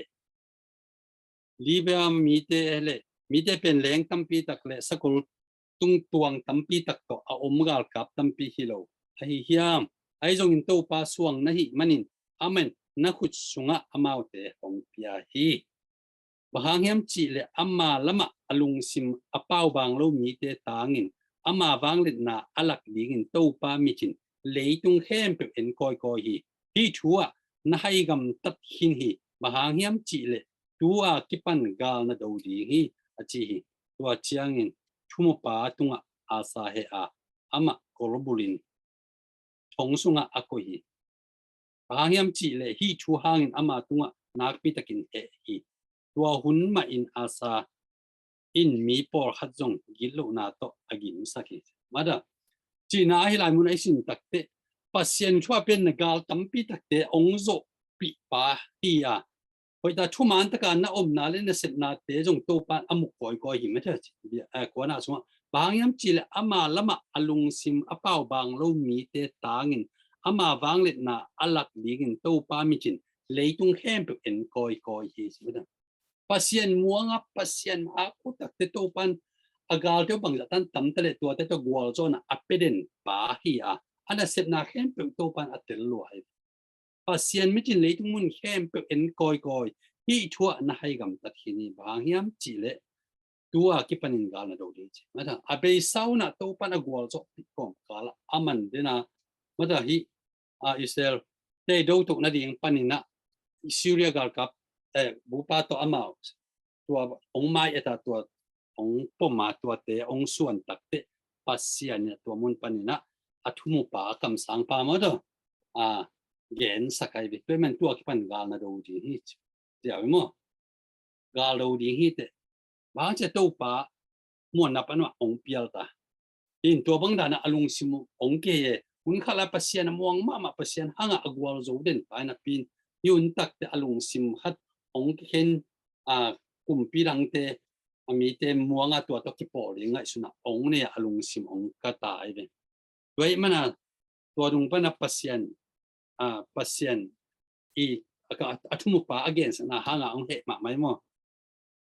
Libya mite le mite pen leng tampi tak le sakol tungtuang tampi tak tawh a om galkap tampi hi lo ahi hiam? Ahi zongin Topa suang na hih manin, aman na khut sungah amaute hong pia hi. Bang hang hiam cihleh ama lamah a lungsim a paubaang lo mite tangin, ama vangliatna a lak dingin Topa mit in leitung khempeuh en kawikawi hi. Hih thu ah na hai gamtat khin hi. Bang hang hiam cihleh tu a kipan gal na do ding hi, a ci hi. Tua ciangin thumupa tungah Asa heh a, amah kolbulin thong sungah a koih hi. Bang hang hiam cihleh hih thu hangin ama tungah nakpi takin heh hi. Tua hun mahin Asa in mi pawlkhat zong gitlohna tawh a gimsak hi. Mata, cihna ahi lai mun a i sin takte, Pasian thu a pen na gal tampi takte hong zawhpih pa hi a, hoihtak thuman taka na omna le na sepnate zong Topan a mu kawikawi hi mata, eh, kuana sungah. Bang hang hiam cihleh ama lamah a lungsim a paubaang lo mite tangin, ama vangliatna a lak dingin Topa mit in leitung khempeuh en kawikawi hi, ci mata. Pasian muanga, Pasian a kutakte Topan a galte uh bangzah tan tamta le tuate tawh gualzawhna a pia den pa hi a, a nasepna khempeuh Topan a tel lua hi. Pasian mit in leitung mun khempeuh en kawikawi, hih thu ah na hai gamtat khin hi. Bang hang hiam cihleh tu a kipanin gal na do ding ci. Mata, a beisa un ah Topan a gualzawhpih kawmkal ah a man den a, mata, hih, a, Israel te do toh nading panin ah Syria galkap, eh, bupa tawh amau tua hong mai-et a, tua hong pom a, tuate hong suan takte Pasian in ah tua mun panin ah a thumupa a kamsangpa maw tawh, a, gensak hi ve. Tua ahih manin tu a kipan gal na do ding hi, ci hi maw. Gal do ding hi teh. Bang hang cihleh Topa muanna pan mah hong pial ta. In tua bang dan ah a lungsim hong kei e. Hun khat lai Pasian a muang mahmah, Pasian hangah a gualzo den pa hi napi in, hih hun takte a lungsim khat hong kikhen, a, kumpi dangte, a mite muanga tua tawh kipawl ding ngaihsun ah hong nei a, a lungsim hong ka ta hi ve. Tua ahih mana tua dung pana Pasian, a, Pasian i, a, a thumupa a gensakna hanga hong heh mahmah hi maw.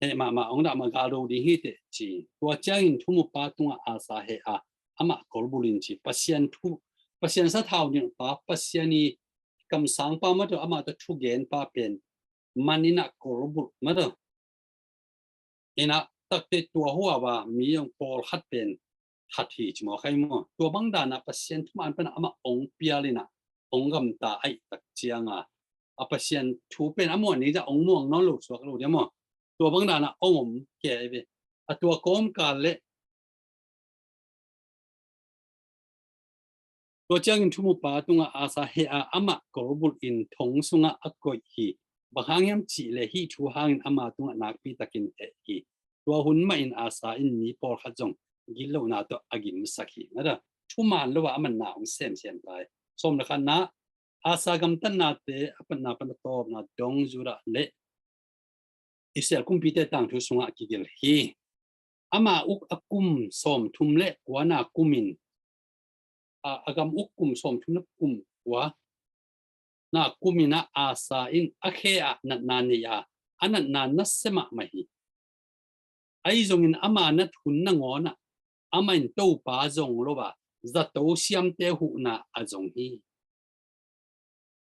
Heh mahmah, hong dah mah, gal do ding hi teh, ci. Tua ciangin thumupa tungah Asa heh a, amah kolbulin ci. Pasian thu, Pasian sathau nilhpa, Pasian i kamsangpa maw tawh, amah tawh thugenpa pen man in ah kolbulh maw tawh. In ah takte tua hua va mi zong pawlkhat pen that hi ci maw, khai maw. Tua bang dan ah Pasian thuman pan ah amah hong pial in ah hong gamta ahih tak ciang a, a Pasian thu pen a muan ni zah hong muang nawn lo suak lo dia maw. Tua bang dan ah hong om kei hi ve. A tua kawmkal le Tua ciangin thumupa tungah Asa heh a, amah kolbulh in thong sungah a koih hi. Bang hang hiam cihleh hih thu hangin ama tungah nakpi takin heh hi. Tua hun mahin Asa in mi pawlkhat zong gitlohna tawh a gimsak hi. Mata, thuman lo a, a manna hong semsem ta hi. Sawm le khatna, Asa gamtatnate a patna pan a tawpna dong Judah le Israel kumpite tangthu sungah kigelh hi. Ama uk a kum sawmthum le kuana kumin, a, a gam uk kum sawmthum le kum kuana kumin ah Asa in a khe ah natna nei a, a natna nasia mahmah hi. Ahi zongin ama nat hun nangawn ah amah in Topa zong lo a, zato siamte huhna a zong hi.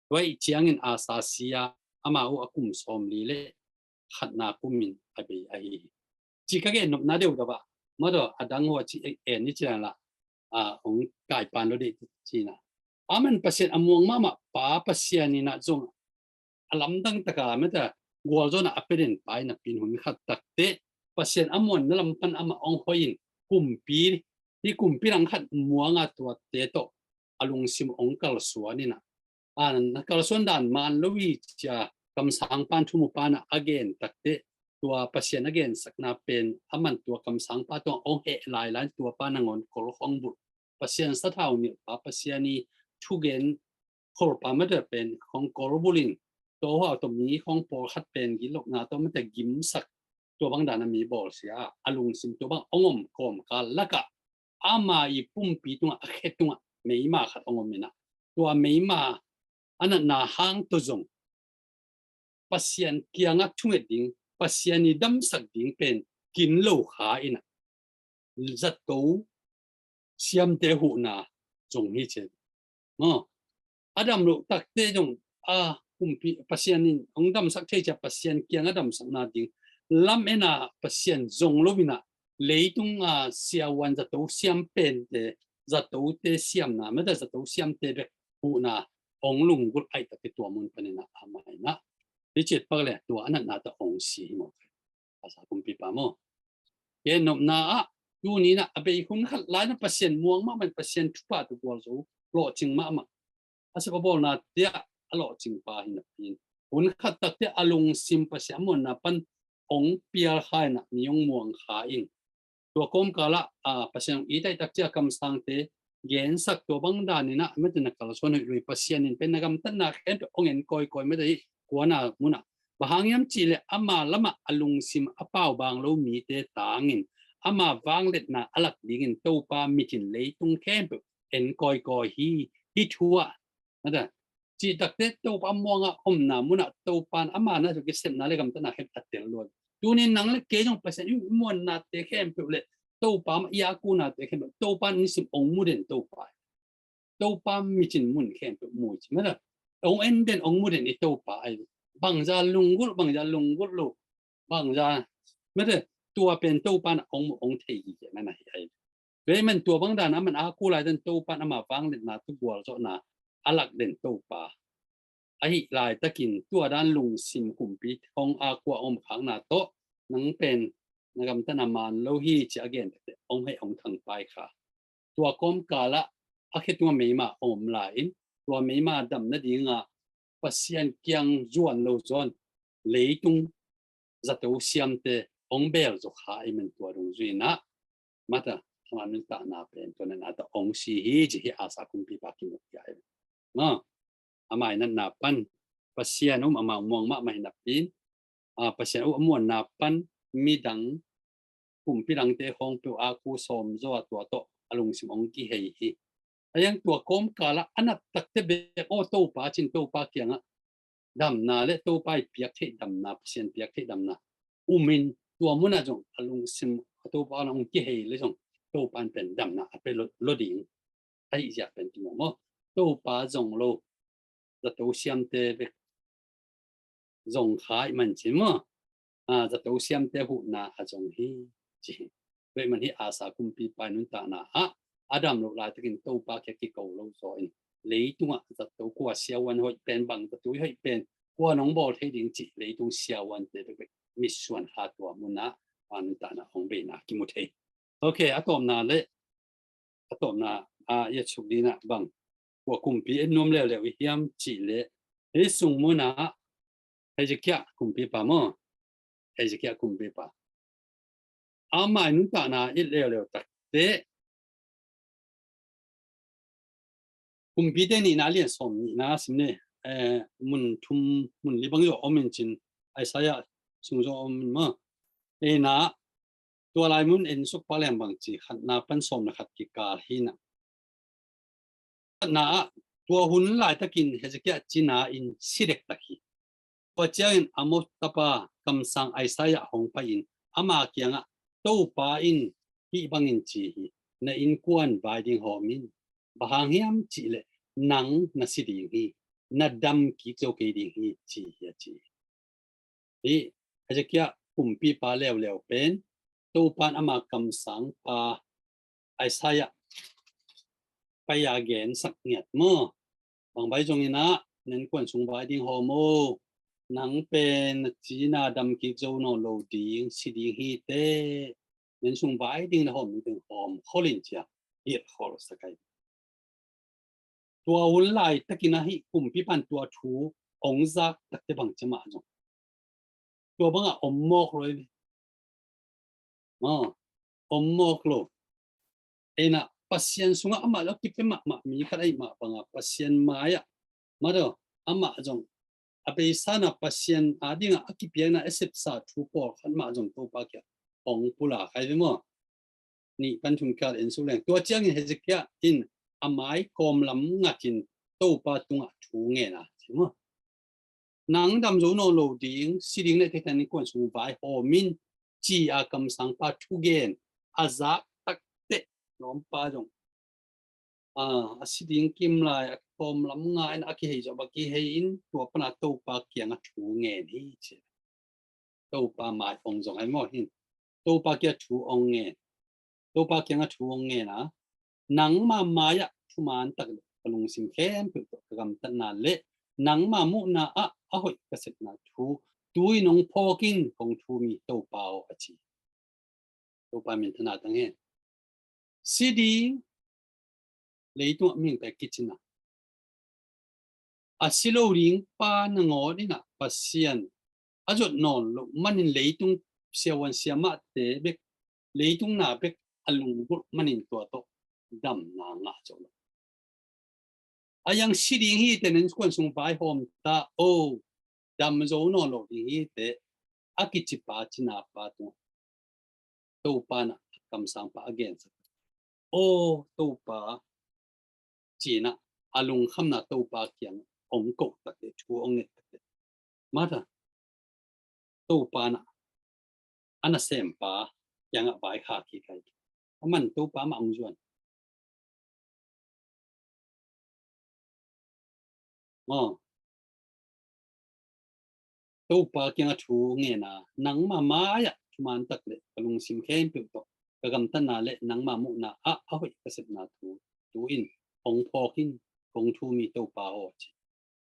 Tua ahih ciangin Asa si a, ama uh a kum sawmli le khatna kumin a bei ahi hi. Ci ka gen nopna deuh deuh ah, madaw a dang hua ci en ni ci la, a, hong kaipan lo deuh ci na. Amen, Pasian a muang mahmah pa Pasian in ah zong a lamdang taka mete gualzawhna a pia den pa hi napi-in hun khat takteh Pasian a muanna lam pan amah hong hoih in kumpi, hih kumpi langkhat muanga tuate tawh a lungsim hong kalsuan in ah, a na kalsuan dan man lo hi ci-a kamsangpa'n thumupa'n a gen takteh tua Pasian a gensakna pen aman tua kamsangpa tawh hong heh lailai in tua pa nangawn kol khawng bulh, Pasian sathau nilhpa, Pasian i thugen kholpa mete pen khawng kol bulh in, tua hua tawh mi khawng pawlkhat pen gitlohna tawh mete gimsak, tua bang dan a mi bawlsia a lungsim tua bang hong om kawmkal lakah ama i pumpi tungah a khe tungah meima khat hong om in ah, tua meima a natna hang tawh zong Pasian kiangah thunget ding, Pasian i damsak ding pen kin lo kha in ah, zato siamte huhna zong hi ci. Maw, a dam loh takteh zong a kumpi Pasian in hong damsak thei ci-a Pasian kiangah damsakna ding lam en a Pasian zong lo in ah leitung a siavuan zato siam pente, zatote siamna mete zato siamte bek huhna hong lunggulh ahih takteh tua mun panin ah amah in ah, hih ciat pak leh tua a natna tawh hong si hi maw. Asa kumpipa maw. Gennopna ah tuni in ah a bei hun khat lai in ah Pasian muang mahmah in, Pasian thupha tawh gualzo lawhcing mahmah, a sep a bawlnate ah a lawhcing pa hi napi-in hun khat takteh a lungsim Pasian a muanna pan hong pial kha in ah mi hong muang kha in, tua kawmkal ah a Pasian hong it ahih tak ciang kamsangte gensak tua bang dan in ah mete na kalsuan hoih lo hi. Pasian in pen na gamtatna khempeuh hong en kawikawi mete hi. Kuana mun ah, bang hang hiam cih leh ama lamah a lungsim a paubaang lo mite tangin ama vangliatna a lak dingin Topa mit in leitung khempeuh en kawikawi hi. Hih thu ah mete cih takteh Topa muanga omna mun ah Topa'n ama na kisepna leh gamtatna khempeuh a tel lua. Tuni in nang leh kei zong Pasian i muannate khempeuh leh Topa mah i a kunate khempeuh Topa'n nisim hong mu den Topa hi. Topa mit in mun khempeuh mu ci mete, hong en den hong mu den i Topa ahi. Bangzah lunggulh, bangzah lunggulh lo, bangzah mete, tua pen Topa'n hong mu hong thei hi ci-a na hi ahi. Tua ahih man tua bang dan a man a ku lai dan Topa'n ama vangliatna tawh gualzawhna a lak den Topa ahih laitakin tua dan lungsim kumpi hong a kua om khakna tawh nang pen na gamtatna man lo hi ci-a a gen takteh hong heh hong thangpai kha. Tua kawmkal ah a khe tungah meima hong om lai in, tua meima dam nadingah Pasian kiang zuan lo zaw in leitung zato siamte hong beel zaw kha ahih man tua dungzui in ah mete ama nuntakna pen tua natna tawh hong si hi ci hi. Asa kumpipa kimu hi ahi. Maw, ama i natna pan Pasian um ama muang mahmah hi napi-in, a Pasian um a muanna pan midang kumpi dangte khawng peuh a ku sawm zaw a tua tawh a lungsim hong kihei hi. A hiang tua kawmkal ah a nat takteh bek aw Topa ci-in Topa kiangah damna leh Topa i piak theih damna, Pasian piak theih damna um in tua mun ah zong a lungsim a Topa hong kihei leh zong Topa'n pen damna a pia lo, lo ding ahih ziak pen kimu maw. Topa zong lo zato siamte bek zong kha ahih man ci maw. A, zato siamte huhna a zong hi ci hi. Tua ahih man hih Asa kumpipa i nuntakna ah a dam loh laitakin Topa kiang kiko lo zaw in leitungah zato kua siavuan hoih pen, bang zato i hoih pen, kua nong bawl thei ding cih leitung siavuante bek bek mitsuan kha tua mun ah a nuntakna hong beina kimu thei. Ok, a tawpna leh a tawpna a i a suk ding ah bang kua kumpi en nuam leuleu i hiam cih leh hih sung mun ah Hezekiah kumpipa maw, Hezekiah kumpipa ama i nuntakna i et leuleu takteh Kumpite nihna lian sawm nihna sim ni. Eh, mun thum, mun li bang zaw om in cin, Isaiah sung zaw om in maw. Ei na, tua lai mun en suk pak leng bang ci, khatna pan sawm le khat kikal hi na. Khatna ah, tua hun laitakin Hezekiah cina in si dektak hi. Tua ciangin Amoz tapa kamsang Isaiah hong pai-in ama kiangah, Topa in hih bangin ci hi, na innkuan vai ding hawm in, bang hang hiam cih leh nang na si ding hi, na dam kik zo kei ding hi, ci hi, a ci hi. Hih Hezekiah kumpipa leuleu pen Topa in ama kamsangpa Isaiah pai-a gensak ngiat maw. Bang vai zongin ah, na innkuan sung vai ding hawm o, Nang pen na cina dam kik zo nawn lo ding, si ding hi teh, na inn sung vai ding na hawm ding hawm khol in ci-a hilh khol sak hi. Tua hun laitakin ahi kumpipan tua thu hong zak takteh bang ci mah zong tua bangah om mawk lo hi ve. Aw, om mawk lo. Ei na Pasian sungah amah lo kipia mahmah mi khat ahi mah bangah Pasian mai-ah mah tawh amah zong a beisa na Pasian adingah a kipiakna a sepsa thu pawlkhat mah zong Topa kiang hong pulak hi ve maw. Nih pan thum kal en suk leng. Tua ciangin Hezekiah in a mai kawm lam ngatin Topa tungah thu ngen a ci maw. Nang dam zo nawn lo ding, si ding le thei tangin kuan sung vai hawm in ci-a kamsangpa thugen a zak takteh lawmpa zong a, a si ding kim lai a kawm lam nga in a kihei zawh a kihei in tua pana Topa kiangah thu ngen hi ci. Topa mai hong zong ai maw hin. Topa kiangah thu hong ngen. Topa kiangah thu hong ngen a, nangma mai-ah thuman tak le ka lungsim khempeuh tawh ka gamtatna le nangma muhna ah a hoih ka sepna thu tu-in hong phawk in kong thum hi Topa aw a ci. Topa minthanna tang hen. Si ding leitungah mihing pen kicina a si lo ding pa nangawn inah Pasian a zot nawn loh manin leitung siavuan siamahte bek leitung na bek a lunggulh manin tua tawh damna ngah zo lo. A yang si ding hi teh, na innkuan sung vaihawm ta o, dam zo nawn lo ding hi teh, a kicipa cinapa tungah Topa na kamsangpa a gensak. O Topa, cinah a lungkhamna Topa kiang hong koh takte, thu hong nget takte, mata Topa na a nasempa kiangah vaikhak hi kai. Aman Topa mah hong zuan. Aw. Topa kiangah thu ngen a, nangma mai-ah thuman tak le ka lungsim khempeuh tawh ka gamtatna le nangma muhna ah a hoih ka sepna thu tu-in hong phawk in, kong thum hi Topa aw, ci.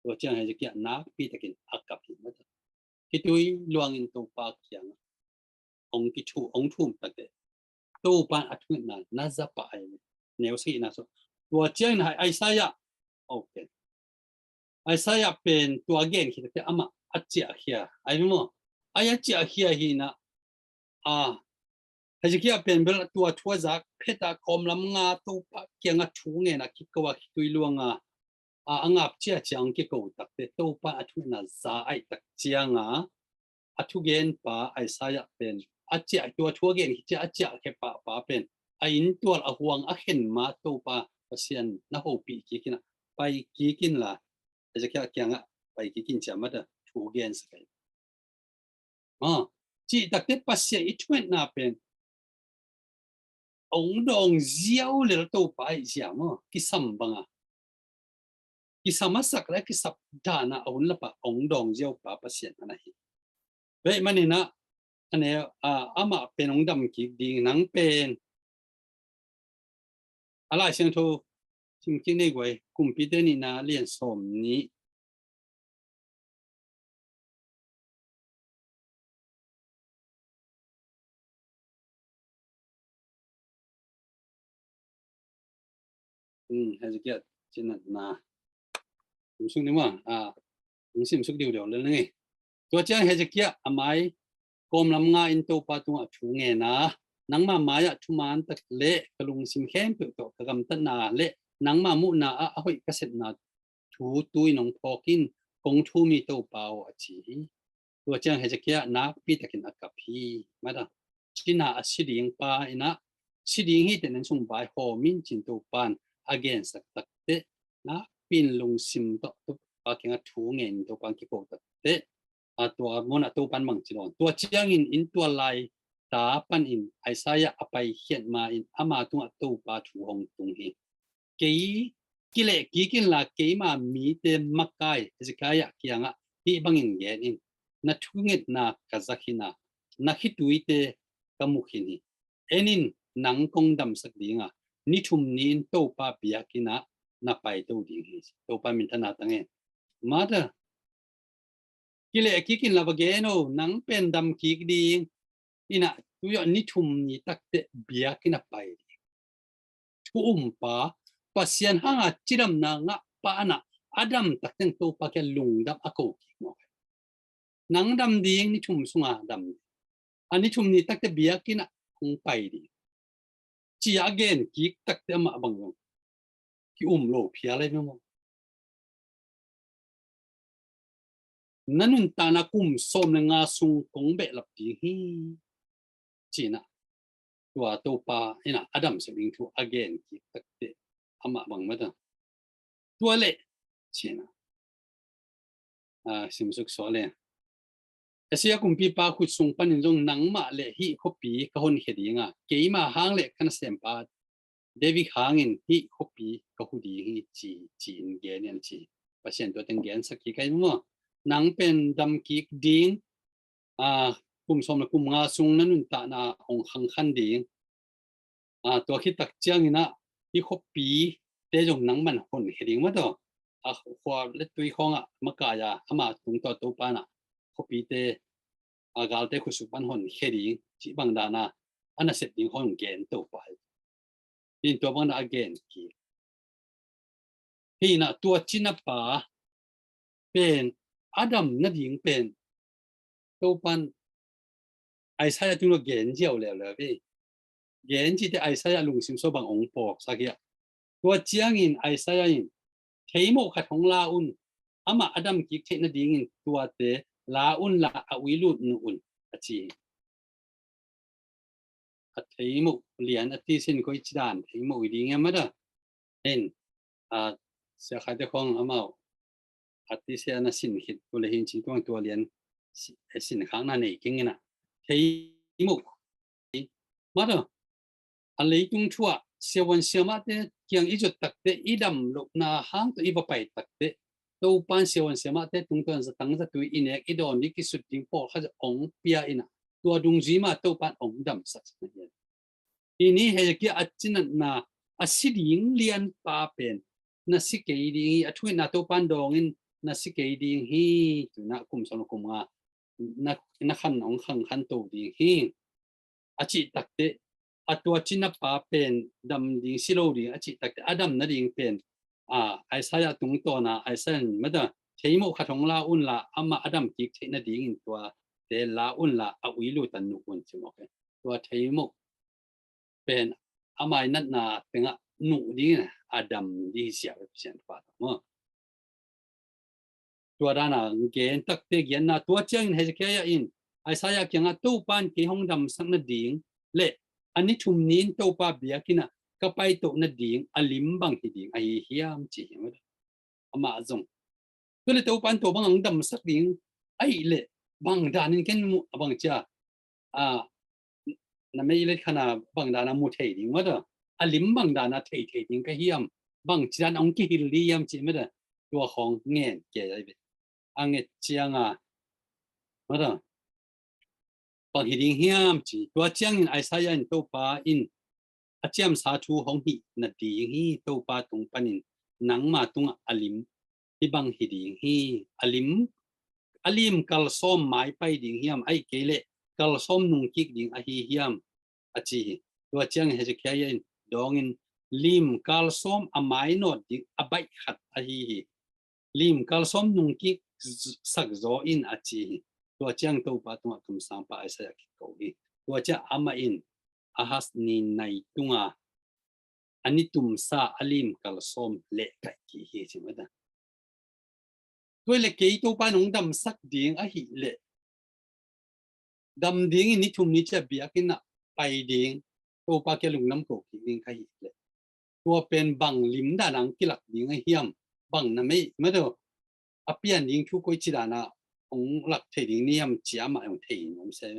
Tua ciang Hezekiah nakpi takin a kap hi mata. Khitui luangin Topa kiangah hong kithu, hong thum takte, Topa in a thungetna na za pah ahi ve. Neu sagihna sung. Tua ciangin hai Isaiah, okay, Isaiah pen tua gen khit takte amah a ciahkhia ahi ve maw. Ai a ciahkhia hi na, a, Hezekiah pen bel tua thu a zak phet a, kawmlam nga Topa kiangah thu ngen a kiko a khitui luang a, a, a ngap ciacia hong kiko takte, Topa a thungetna za aih tak cianga a thugenpa Isaiah pen a ciah, tua thu a gen khit ciang a ciahkhia pahpa pen a inntual a huang a khen ma Topa Pasian na hopih kik in a, pai kik inla, Hezekiah kiangah pai kik in, ci-a mata thu gensak ahi. A, cih takte Pasian i thungetna pen hong dawng ziau lel Topa ahi zia maw, kisam banga, kisam a sak le kisap dana a hun lapa hong dawng ziaupa Pasian ana hi. Bek maninah a ne, a, amah pen hong dam kik ding, nang pen a Lai Siangtho sim kik nei guai, Kumpite nihna lian sawm nih. Hmm, Hezekiah cinatna. Hong sim suk ni maw, a, hong sim suk diudiu lel ni. Tua ciang Hezekiah a mai kawmlam nga in Topa tungah thu ngen a, nangma mai-ah thuman tak le ka lungsim khempeuh tawh ka gamtatna le nangma muhna ah a hoih ka sepna thu tu-in hong phawk in, kong thum hi Topa aw, a ci hi. Tua ciang Hezekiah nakpi takin a kap hi. Mata, cina a si ding pa inah si ding hi teh, na inn sung vaihawm in, ci-in Topa in a gensak takte, nakpi in lungsim tawh Topa kiangah thu ngen in Topa in kiko takte, a, tua munah Topa in bang ci lo. Tua ciangin inntual lai ta panin Isaiah a paikhiat ma-in ama tungah Topa thu hong tung hi. Kei kileh kik inla, keima mite makai Hezekiah kiangah hih bangin gen in, na thungetna ka za khin a, na khituite ka mu khin hi. En in, nang kong damsak dinga, ni thum ni-in Topa biakinn ah na paito ding hi. Topa minthanna tang hen. Mata, Kileh kik in la va gen o, nang pen dam kik ding. Inah tu-ah ni thum ni takteh biakinn ah pai ding. Thu umpa, Pasian hanga cidamna ngahpa inah a dam takteh Topa kiang lungdam a ko kik mawk. Nang dam ding, ni thum sunga dam ding. A ni thum ni takteh biakinn ah hong pai ding. Ci-a a gen kik takteh amah bang zong ki-um lo phial ahi maw. Na nuntakna kum sawm le nga sung kong behlap ding hi. Ci-inah tua Topa inah a damsak ding thu a gen kik takteh amah bang mata. Tua leh ci-inah, a, simsuk suak le. Asia kumpipa khut sung panin zong nangmah le hih khuapi ka honkhia ding a, keima hang le ka nasempa David hangin hih khuapi ka hu ding hi ci, ci-in gen in ci. Pasian tua teng gensak kik ahi maw. Nang pen dam kik ding, a, kum sawm le kum nga sung na nuntakna hong khangkhan ding. A, tua khit tak ciangin ah hih khuapite zong nangman honkhia ding mataw. A, khua le tui khawngah makai-a ama tungtawn Topa inah khuapite, a, galte khut sung pan honkhia ding cih bang dana a nasep ding hong gen Topa hi. Hi in tua bang dana a gen kik. Hi inah tua cinapa pen a dam nading pen Topan Isaiah tungah gen ziau leuleu hi. Gen cite Isaiah lungsim sua bang hong pawksak hi a. Tua ciangin Isaiah in, "Theimoh khat hong la un, amah a dam kik theih nadingin tuate la unla a uilut nuh un," a ci hi. A theimoh lian a tisen koi cidan theimoh hi ding hiam mata. Hin, a, Sia Khaite khong amau a tisen a sin khit tua le hin cin tuang tua lian si-, sin khakna nei keng inah. Theimoh mata. A leitung thu-ah siavuan siamahte kiang i zot takteh i dam lohna hang tawh i va pai takteh Topan siavuan siamahte tungtawn zatang zatui i nek i dawn ding kisut ding pawlkhat hong pia inah tua dungzui mah Topan hong damsak hi. Hi ni Hezekiah a cinatna a si ding lianpa pen na si kei ding hi, a thungetna Topan dawngin na si kei ding hi, tu inah kum sawm le kum nga na, na khan hong khangkhan to ding hi. A cih takteh a tua cinapa pen dam ding si lo ding a cih takteh a dam nading pen, a, Isaiah tungtawna Isaiah in mata, "Theimoh khat hong la unla amah a dam kik theih nadingin tuate la unla a uilut a nuh un," ci mawk hi. Tua theimoh pen a mainatna tengah nuh dingin a dam ding hi sia ve Pasian pa maw. Tua dana gen takte genna tua ciangin Hezekiah in Isaiah kiangah, "Topan kei hong damsak nading le a ni thum ni-in Topa biakinn ah ka paitoh nading a lim bang hi ding ahi hiam?" ci hi. Amah zong, "Tua le Topan tua bang hong damsak ding ahih leh bang danin ken mu a bang cia, a, na mei le khana bang dana mu thei ding mata, a lim bang dana thei thei ding ka hiam, bang cidan hong kihil ding hiam?" ci mata. Tua khong ngen kei ahi ve. A nget cianga mata, "Bang hi ding hiam?" ci. Tua ciangin Isaiah in, "Topa in a ciamsa thu hong hih nading hi, Topa tung panin nangma tungah a lim hih bang hi ding hi. A lim, a lim kalsawm mai pai ding hiam, ahih kei leh kalsawm nungkik ding ahi hiam?" a ci hi. Tua ciangin Hezekiah in dawngin, "Lim kalsawm a mainawt ding a baih khat ahi hi. Lim kalsawm nungkik z-, sak zaw in," a ci hi. Tua ciang Topa tungah kamsangpa Isaiah kiko hi. Tua ciang amah in Ahaz ni nai tunga a ni tumsa a lim kalsawm leh kaih kik hi, ci mata. Tua le kei Topa in hong damsak ding ahih leh, dam dingin ni thum ni ciat biakinn ah pai ding, Topa kiang lungdam ko kik ding ka hih leh, tua pen bang lim dana hong kilak ding ahi hiam? Bang na mei mata, a pian ding thu koi ci dana hong lak thei ding ni hiam, ci amah hong thei nuam se.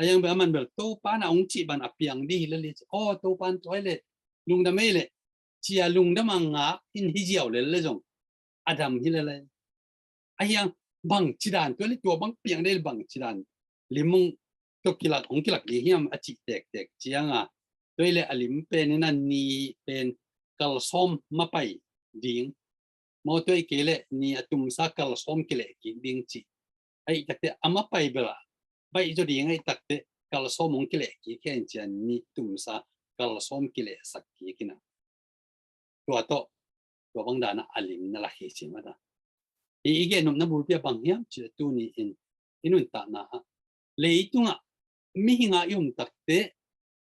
A yang bel aman bel Topa na hong cih ban a piang ding hi leh, aw, Topa in tua hi leh lungdam ei leh, ci-a lungdam a ngak in hi ziau lel le zong a dam hi lel le. Ahi hang bang ci dan, tua le tua bang piang dei le bang ci dan lim hong tua kilak, hong kilak ding hiam a cih tektek cianga, tua hi leh a lim pen in a ni pen kalsawm mapai ding maw, tua hi kei leh ni a tumsa kalsawm kileh kik ding cih Ahih takte a mapai bel ah baih zaw ding ahih takte kalsawm hong kileh kik hen ci-a ni tumsa kalsawm kilehsak kik in ah tua tawh tua bang dan ah a lim na lak hi ci mah ta. I i gen nopna bulpi ah bang hiam cih leh tuni in i nuntakna ah leitungah mihing a i om takte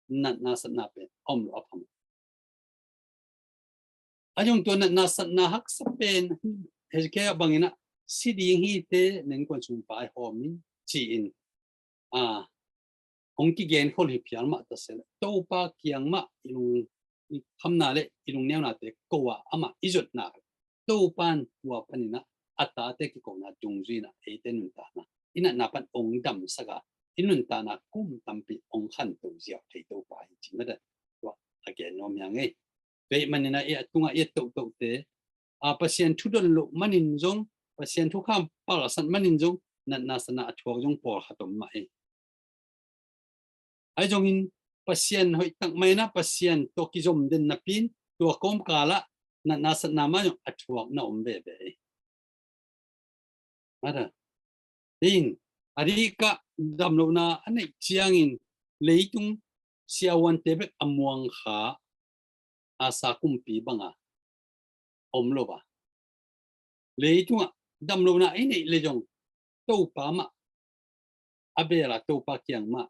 natna satna pen a om lo a phamawh. A zong tua natna satna haksa pen Hezekiah bangin ah si ding hi te, na innkuan sung pai hawm in ci-in a hong kigen khol hi phial mah ta se leh Topa kiang mah i lung i khamna le i lungneunate ko a amah i zotna Topa in tua panin ah a tate kikona dungzui in ah eite nuntakna i natna pan hong damsak a i nuntakna kum tampi hong khanto ziau thei Topa hi ci mah ta. Tua a gen nuam hi a ngei. Tua ahih manin ah i a tungah i a tohtohte a Pasian thu don loh manin zong Pasian thukham palsat manin zong natna satna a thuak zong pawlkhat om mah hi. Ahi zongin Pasian hoih tak mah in ah Pasian tawh kizom den napi in tua kawmkal ah natna satna mah zong a thuak na om veve hi. Mah ta. In a dih kah damlohna a neih ciangin leitung siavuante bek a muang kha Asa kumpi banga om lo a leitungah damlohna i neih le zong Topa mah a bel a Topa kiang mah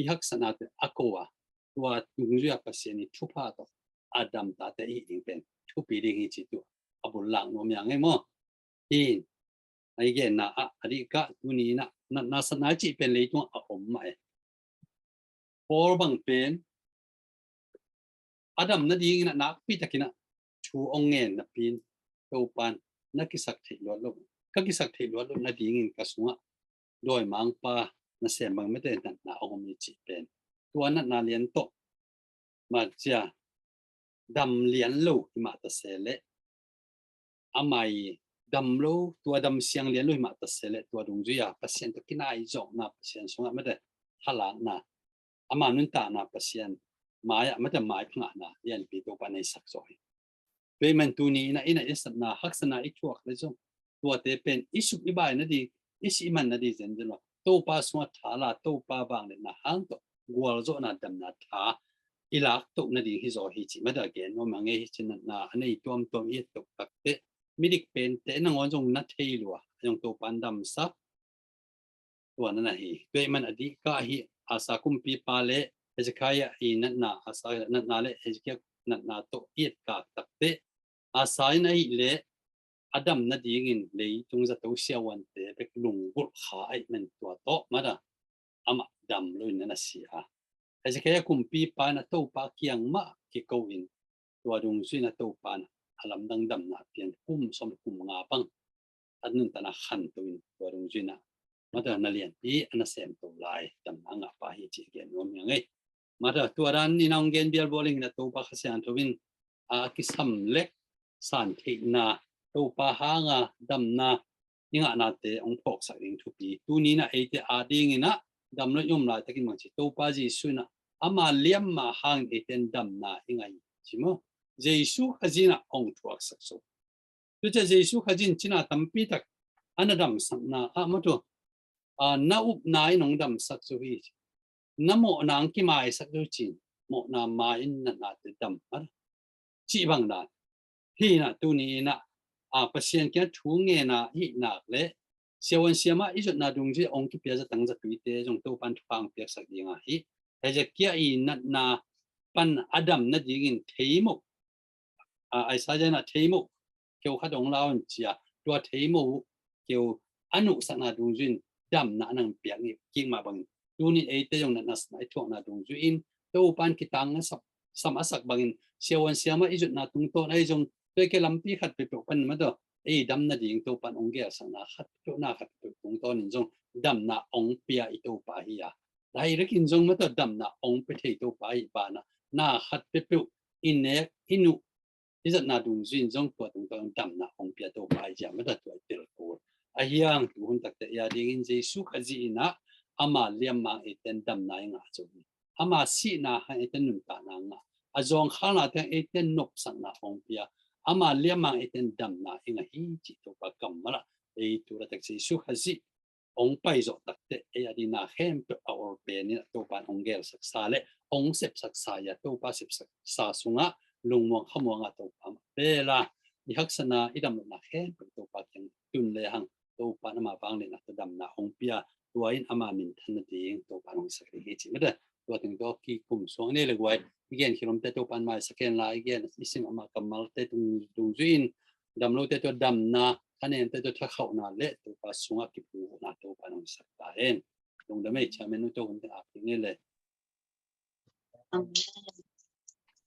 i haksatnate a ko a tua dungzui a Pasian i thupha tawh a dam tate i hih ding pen thupi ding hi ci tua a bul lak nuam hi a ngei maw. In a i genna ah a dih kah tuni in ah natna satna cih pen leitungah a om mah e. Paul bang pen a dam nadingin ah nakpi takin ah thu hong ngen napi in Topa in na kisak theih luat loh ka kisak theih luat loh nadingin ka sungah dawimangpa nasem bang mete natna hong om hi cih pen tua natna lian tawh mah cia dam lian lo hi mah ta se leh amah i dam lo tua dam siang lian lo hi mah ta se leh tua dungzui a Pasian tawh kinai zawkna Pasian sungah mete halakna ama nuntakna Pasian mai-ah mate mai phangahna lianpi Topa nei sak zaw hi. Tua ahih man tuni in ah i natna i satna haksatna i thuak le zong tuate pen i suk i bai nading i sih i man nading zenzen lo Topa sungah thala Topa vangliatna hang tawh gualzawhna damna tha i lak toh nading hi zaw hi ci mate a gen nuam a ngei hi ci natna a nei tuamtuam i et toh takte midik pente nangawn zong na thei lua a zong Topa in damsak tua na na hi. Tua ahih man a dih kah hi Asa kumpipa le Hezekiah i natna Asa natna le Hezekiah natna tawh i et kak takte Asa in ahih leh a dam nadingin leitung zato siavuante bek lunggulh kha ahih man tua tawh mate amah dam loin na na si a Hezekiah kumpipa in a Topa kiang mah kiko in tua dungzui in a Topa in a lamdang damna pian kum sawm kum nga bang a nuntakna khanto in tua dungzui in a mate na lianpi a na semto lai damna ngahpa hi ci gen nuam hi a ngei. Mate tua dan in a hong gen bialbual in a Topa Kha Siangtho in a kisam lek san theihna Topa hanga damna i ngahnate hong phawksak ding thupi. Tuni in a eite adingin a dam lo i om laitakin bangci Topa Jesu in a ama liamma hangin eite in damna i ngah hi ci maw? Jesu Khazih in a hong thuaksak zo. Tua ciah Jesu Khazih in cina tampi tak a na damsakna ah mate a na upna in hong damsak zo hi. Na mawhna hong kimaisak zo cin mawhna mai in natnate dam mate cih bang dan hi in a tuni in a Pasian kiang thu ngen a hih nak le siavuan siama i zotna dungzui a hong kipia zatang zatuite zong Topa in thupha hong piaksak ding a hi. Hezekiah i natna pan a dam nadingin theimo a Isaiah in a theimo keu khat hong lau in cia tua theimo keu a nuhsakna dungzui in damna a nang piak kik mah bangin tuni in eite zong natna satna i thuakna dungzui in Topa in kitang a sam a sak bangin siavuan siama i zotna tungtawn ahi zong tua i ke lampi khat peuhpeuh pan mate ei dam nading Topa in hong gelsakna khat peuhpeuh na khat peuhpeuh tungtawn in zong damna hong pia i Topa hi a. Direct in zong mate damna hong pia thei Topa hi banah na khat peuhpeuh i nek i nuh i zatna dungzui in zong tua tungtawn damna hong pia Topa hi ciah mate tua i tel kul. A hiang tuhun takte i adingin Jesu Khazih in a ama liammang eite in damna i ngah zo hi. Ama sihna hang eite in nuntakna ngah a zawngkhalna teng eite in nopsakna hong pia ama liammang eite in damna i ngah hi cih Topa kammal ah ei tu latak Jesu Khazih hong pai zawh takteh ei a dingin na khempeuh a ol penin a Topa in hong gelsaksa le hong sepsaksa a, Topa sepsaksa sungah lungmuang khamuang a Topa mah bel a i haksatna i damlohna khempeuh Topa kiang tun le hang Topa in ama vangliatna tawh damna hong pia, tua in ama minthan nading Topa in hong sak ding hi ci mate. Tua teng tawh kikum suang ni le guai, i gen khilomte Topa in maisak hen la, i gen i sim ama kammalte tung dungzui in damlote tawh damna, thanente tawh thakhauhna le Topa sungah kiphumna Topa in hong sak ta hen. Lungdam ei, chairman nu tawh hun teng ap ding ei le. Amen.